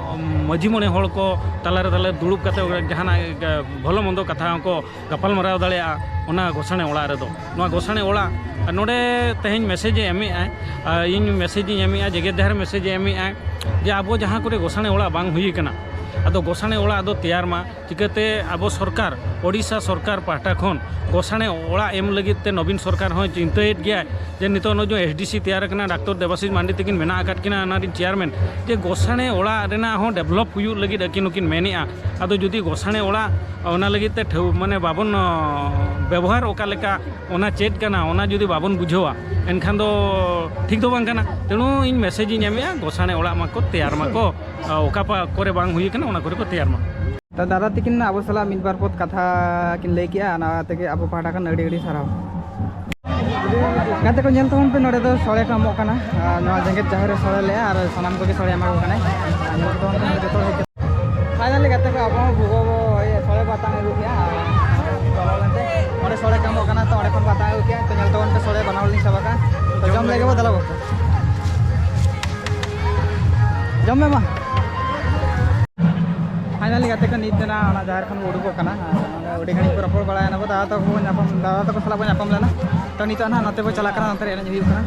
ᱢᱟᱹᱡᱷᱤ ᱢᱚᱬᱮ ᱦᱚᱲ ᱠᱚ ᱛᱟᱞᱟᱨᱮ, ᱛᱟᱞᱟᱨᱮ ᱫᱩᱲᱩᱵ ᱠᱟᱛᱮ ᱡᱟᱦᱟᱱᱟᱜ ᱵᱷᱟᱞᱚ ᱢᱚᱱᱫᱚ ᱠᱟᱛᱷᱟ ᱦᱚᱸᱠᱚ ᱜᱟᱯᱟᱞᱢᱟᱨᱟᱣ ᱫᱟᱲᱮᱭᱟᱜᱼᱟ ᱚᱱᱟ ᱜᱚᱥᱟᱬᱮ ᱚᱲᱟᱜ ᱨᱮᱫᱚ᱾ ᱱᱚᱣᱟ ᱜᱚᱥᱟᱬᱮ ᱚᱲᱟᱜ ᱱᱚᱰᱮ ᱛᱮᱦᱮᱧ ᱢᱮᱥᱮᱡᱽ ᱮ ᱮᱢᱮᱜᱼᱟᱭ, ᱟᱨ ᱤᱧ ᱢᱮᱥᱮᱡᱽ ᱤᱧ ᱮᱢᱮᱜᱼᱟ, ᱡᱮᱜᱮᱛ ᱡᱟᱦᱮᱨ ᱢᱮᱥᱮᱡᱽ ᱮ ᱮᱢᱮᱜᱼᱟᱭ ᱡᱮ ᱟᱵᱚ ᱡᱟᱦᱟᱸ ᱠᱚᱨᱮ ᱜᱚᱥᱟᱬᱮ ᱚᱲᱟᱜ ᱵᱟᱝ ᱦᱩᱭ ᱟᱠᱟᱱᱟ, ᱟᱫᱚ ᱜᱚᱥᱟᱬᱮ ᱚᱲᱟᱜ ᱫᱚ ᱛᱮᱭᱟᱨ ᱢᱟ᱾ ᱪᱤᱠᱟᱹᱛᱮ ᱟᱵᱚ ᱥᱚᱨᱠᱟᱨ, ᱳᱰᱤᱥᱟ ᱥᱚᱨᱠᱟᱨ ᱯᱟᱦᱴᱟ ᱠᱷᱚᱱ ᱜᱚᱥᱟᱬᱮ ᱚᱲᱟᱜ ᱮᱢ ᱞᱟᱹᱜᱤᱫ ᱛᱮ ᱱᱚᱵᱤᱱ ᱥᱚᱨᱠᱟᱨ ᱦᱚᱸᱭ ᱪᱤᱱᱛᱟᱹᱭᱮᱫ ᱜᱮᱭᱟᱭ ᱡᱮ ᱱᱤᱛᱚᱜ ᱱᱚᱜᱼᱚᱭ ᱡᱮ ᱮᱥ ᱰᱤ ᱥᱤ ᱛᱮᱭᱟᱨ ᱟᱠᱟᱱᱟ, ᱰᱟᱠᱛᱚᱨ ᱫᱮᱵᱟᱥᱤᱥ ᱢᱟᱱᱰᱤ ᱛᱟᱹᱠᱤᱱ ᱢᱮᱱᱟᱜ ᱟᱠᱟᱫ ᱠᱤᱱᱟ ᱚᱱᱟ ᱨᱤᱱ ᱪᱮᱭᱟᱨᱢᱮᱱ, ᱡᱮ ᱜᱚᱥᱟᱬᱮ ᱚᱲᱟᱜ ᱨᱮᱱᱟᱜ ᱦᱚᱸ ᱰᱮᱵᱷᱞᱚᱯ ᱦᱩᱭᱩᱜ ᱞᱟᱹᱜᱤᱫ ᱟᱹᱠᱤᱱ ᱦᱚᱸᱠᱤᱱ ᱢᱮᱱᱮᱫᱼᱟ᱾ ᱟᱫᱚ ᱡᱩᱫᱤ ᱜᱚᱥᱟᱬᱮ ᱚᱲᱟᱜ ᱚᱱᱟ ᱞᱟᱹᱜᱤᱫ ᱛᱮ ᱴᱷᱟᱹᱣ-, ᱢᱟᱱᱮ ᱵᱟᱵᱚᱱ, ᱚ, ᱵᱮᱵᱚᱦᱟᱨ ᱚᱠᱟ ᱞᱮᱠᱟ, ᱚᱱᱟ ᱪᱮᱫ ᱠᱟᱱᱟ, ᱚᱱᱟ ᱡᱩᱫᱤ ᱵᱟᱵᱚᱱ ᱵᱩᱡᱷᱟᱹᱣᱟ, ᱮᱱᱠᱷᱟᱱ ᱫᱚ ᱴᱷᱤᱠ ᱫᱚ ᱵᱟᱝ ᱠᱟᱱᱟ᱾ ᱛᱮᱬᱩ ᱤᱧ ᱢᱮᱥᱮᱡᱽ ᱤᱧ ᱮᱢᱮᱫᱼᱟ, ᱜᱚᱥᱟᱬᱮ ᱚᱲᱟᱜ ᱢᱟᱠᱚ ᱛᱮᱭᱟᱨ ᱢᱟᱠᱚ, ᱚᱠᱟ ᱯᱟ-, ᱠᱚᱨᱮ ᱵᱟᱝ ᱦᱩᱭ ᱟᱠᱟᱱᱟ, ᱚᱱᱟ ᱠᱚᱨᱮ ᱠᱚ ᱛᱮᱭᱟᱨ ᱢᱟ᱾ ᱛᱚ, ᱫᱟᱫᱟ ᱛᱟᱹᱠᱤᱱ ᱟᱵᱚ ᱥᱟᱞᱟᱜ ᱢᱤᱫ ᱵᱟᱨ ᱯᱚᱫ ᱠᱟᱛᱷᱟ ᱠᱤᱱ ᱞᱟᱹᱭ ᱠᱮᱜᱼᱟ, ᱚᱱᱟ ᱛᱮᱜᱮ ᱟᱵᱚ ᱯᱟᱦᱴᱟ ᱠᱷᱚᱱ ᱟᱹᱰᱤ ᱟᱹᱰᱤ ᱥᱟᱨᱦᱟᱣ᱾ ᱜᱟᱛᱮ ᱠᱚ, ᱧᱮᱞ ᱛᱟᱵᱚᱱ ᱯᱮ, ᱱᱚᱰᱮ ᱫᱚ ᱥᱚᱲᱮ ᱠᱚ ᱮᱢᱚᱜ ᱠᱟᱱᱟ᱾ ᱟᱨ ᱱᱚᱣᱟ ᱡᱮᱜᱮᱛ ᱡᱟᱦᱮᱨ ᱨᱮ ᱥᱚᱲᱮ ᱞᱮᱜᱼᱟ ᱟᱨ ᱥᱟᱱᱟᱢ ᱠᱚᱜᱮ ᱥᱚᱲᱮ ᱮᱢᱟ ᱠᱚ ᱠᱟᱱᱟᱭ᱾ ᱟᱨ ᱧᱮᱞ ᱛᱟᱵᱚᱱ ᱯᱮ, ᱱᱚᱰᱮ ᱡᱚᱛᱚ ᱦᱚᱲ ᱦᱮᱡ ᱠᱟᱛᱮ᱾ ᱯᱷᱟᱭᱱᱟᱞᱤ ᱜᱟᱛᱮ ᱠᱚ, ᱟᱵᱚ ᱦᱚᱸ ᱵᱷᱩᱜᱟᱹ ᱵᱚ, ᱤᱭᱟᱹ, ᱥᱚᱲᱮ ᱵᱚ ᱟᱛᱟᱝ ᱟᱹᱜᱩ ᱠᱮᱜᱼᱟ᱾ ᱟᱨ ᱪᱚᱞᱚ ᱢᱮᱱᱛᱮ ᱱᱚᱰᱮ ᱥᱚᱲᱮ ᱠᱚ ᱮᱢᱚᱜ ᱠᱟᱱᱟ, ᱛᱚ ᱚᱸᱰᱮ ᱠᱷᱚᱱ ᱵᱚ ᱟᱛᱟᱝ ᱟᱹᱜᱩ ᱠᱮᱜᱼᱟ᱾ ᱛᱚ ᱧᱮᱞ ᱛᱟᱵᱚᱱ ᱯᱮ, ᱥᱚᱲᱮ ᱵᱟᱱᱟᱣ ᱞᱤᱧ ᱥᱟᱵ ᱟᱠᱟᱫᱼᱟ᱾ ᱛᱚ ᱡᱚᱢ ᱞᱟᱹᱜᱤᱫ ᱵᱚ, ᱫᱮᱞᱟ ᱵᱚ᱾ ᱡᱚᱢ ᱢᱮ ᱢᱟ᱾ ᱯᱷᱟᱭᱱᱟᱞᱤ ᱜᱟᱛᱮ ᱠᱚ, ᱱᱤᱛ ᱫᱚ ᱱᱟᱜ ᱚᱱᱟ ᱡᱟᱦᱮᱨ ᱠᱷᱚᱱ ᱵᱚ ᱩᱰᱩᱠᱚᱜ ᱠᱟᱱᱟ᱾ ᱟᱨ ᱱᱚᱰᱮ ᱟᱹᱰᱤ ᱜᱷᱟᱹᱲᱤᱡ ᱠᱚ ᱨᱚᱯᱚᱲ ᱵᱟᱲᱟᱭᱮᱱᱟ, ᱟᱵᱚ ᱫᱟᱫᱟ ᱛᱟᱠᱚ ᱵᱚ ᱧᱟᱯᱟᱢ, ᱫᱟᱫᱟ ᱛᱟᱠᱚ ᱥᱟᱞᱟᱜ ᱵᱚ ᱧᱟᱯᱟᱢ ᱞᱮᱱᱟ᱾ ᱛᱚ ᱱᱤᱛᱚᱜ ᱱᱟᱜ ᱱᱚᱛᱮ ᱵᱚ ᱪᱟᱞᱟᱜ ᱠᱟᱱᱟ, ᱱᱚᱛᱮ ᱨᱮ ᱮᱱᱮᱡ ᱦᱩᱭᱩᱜ ᱠᱟᱱᱟ᱾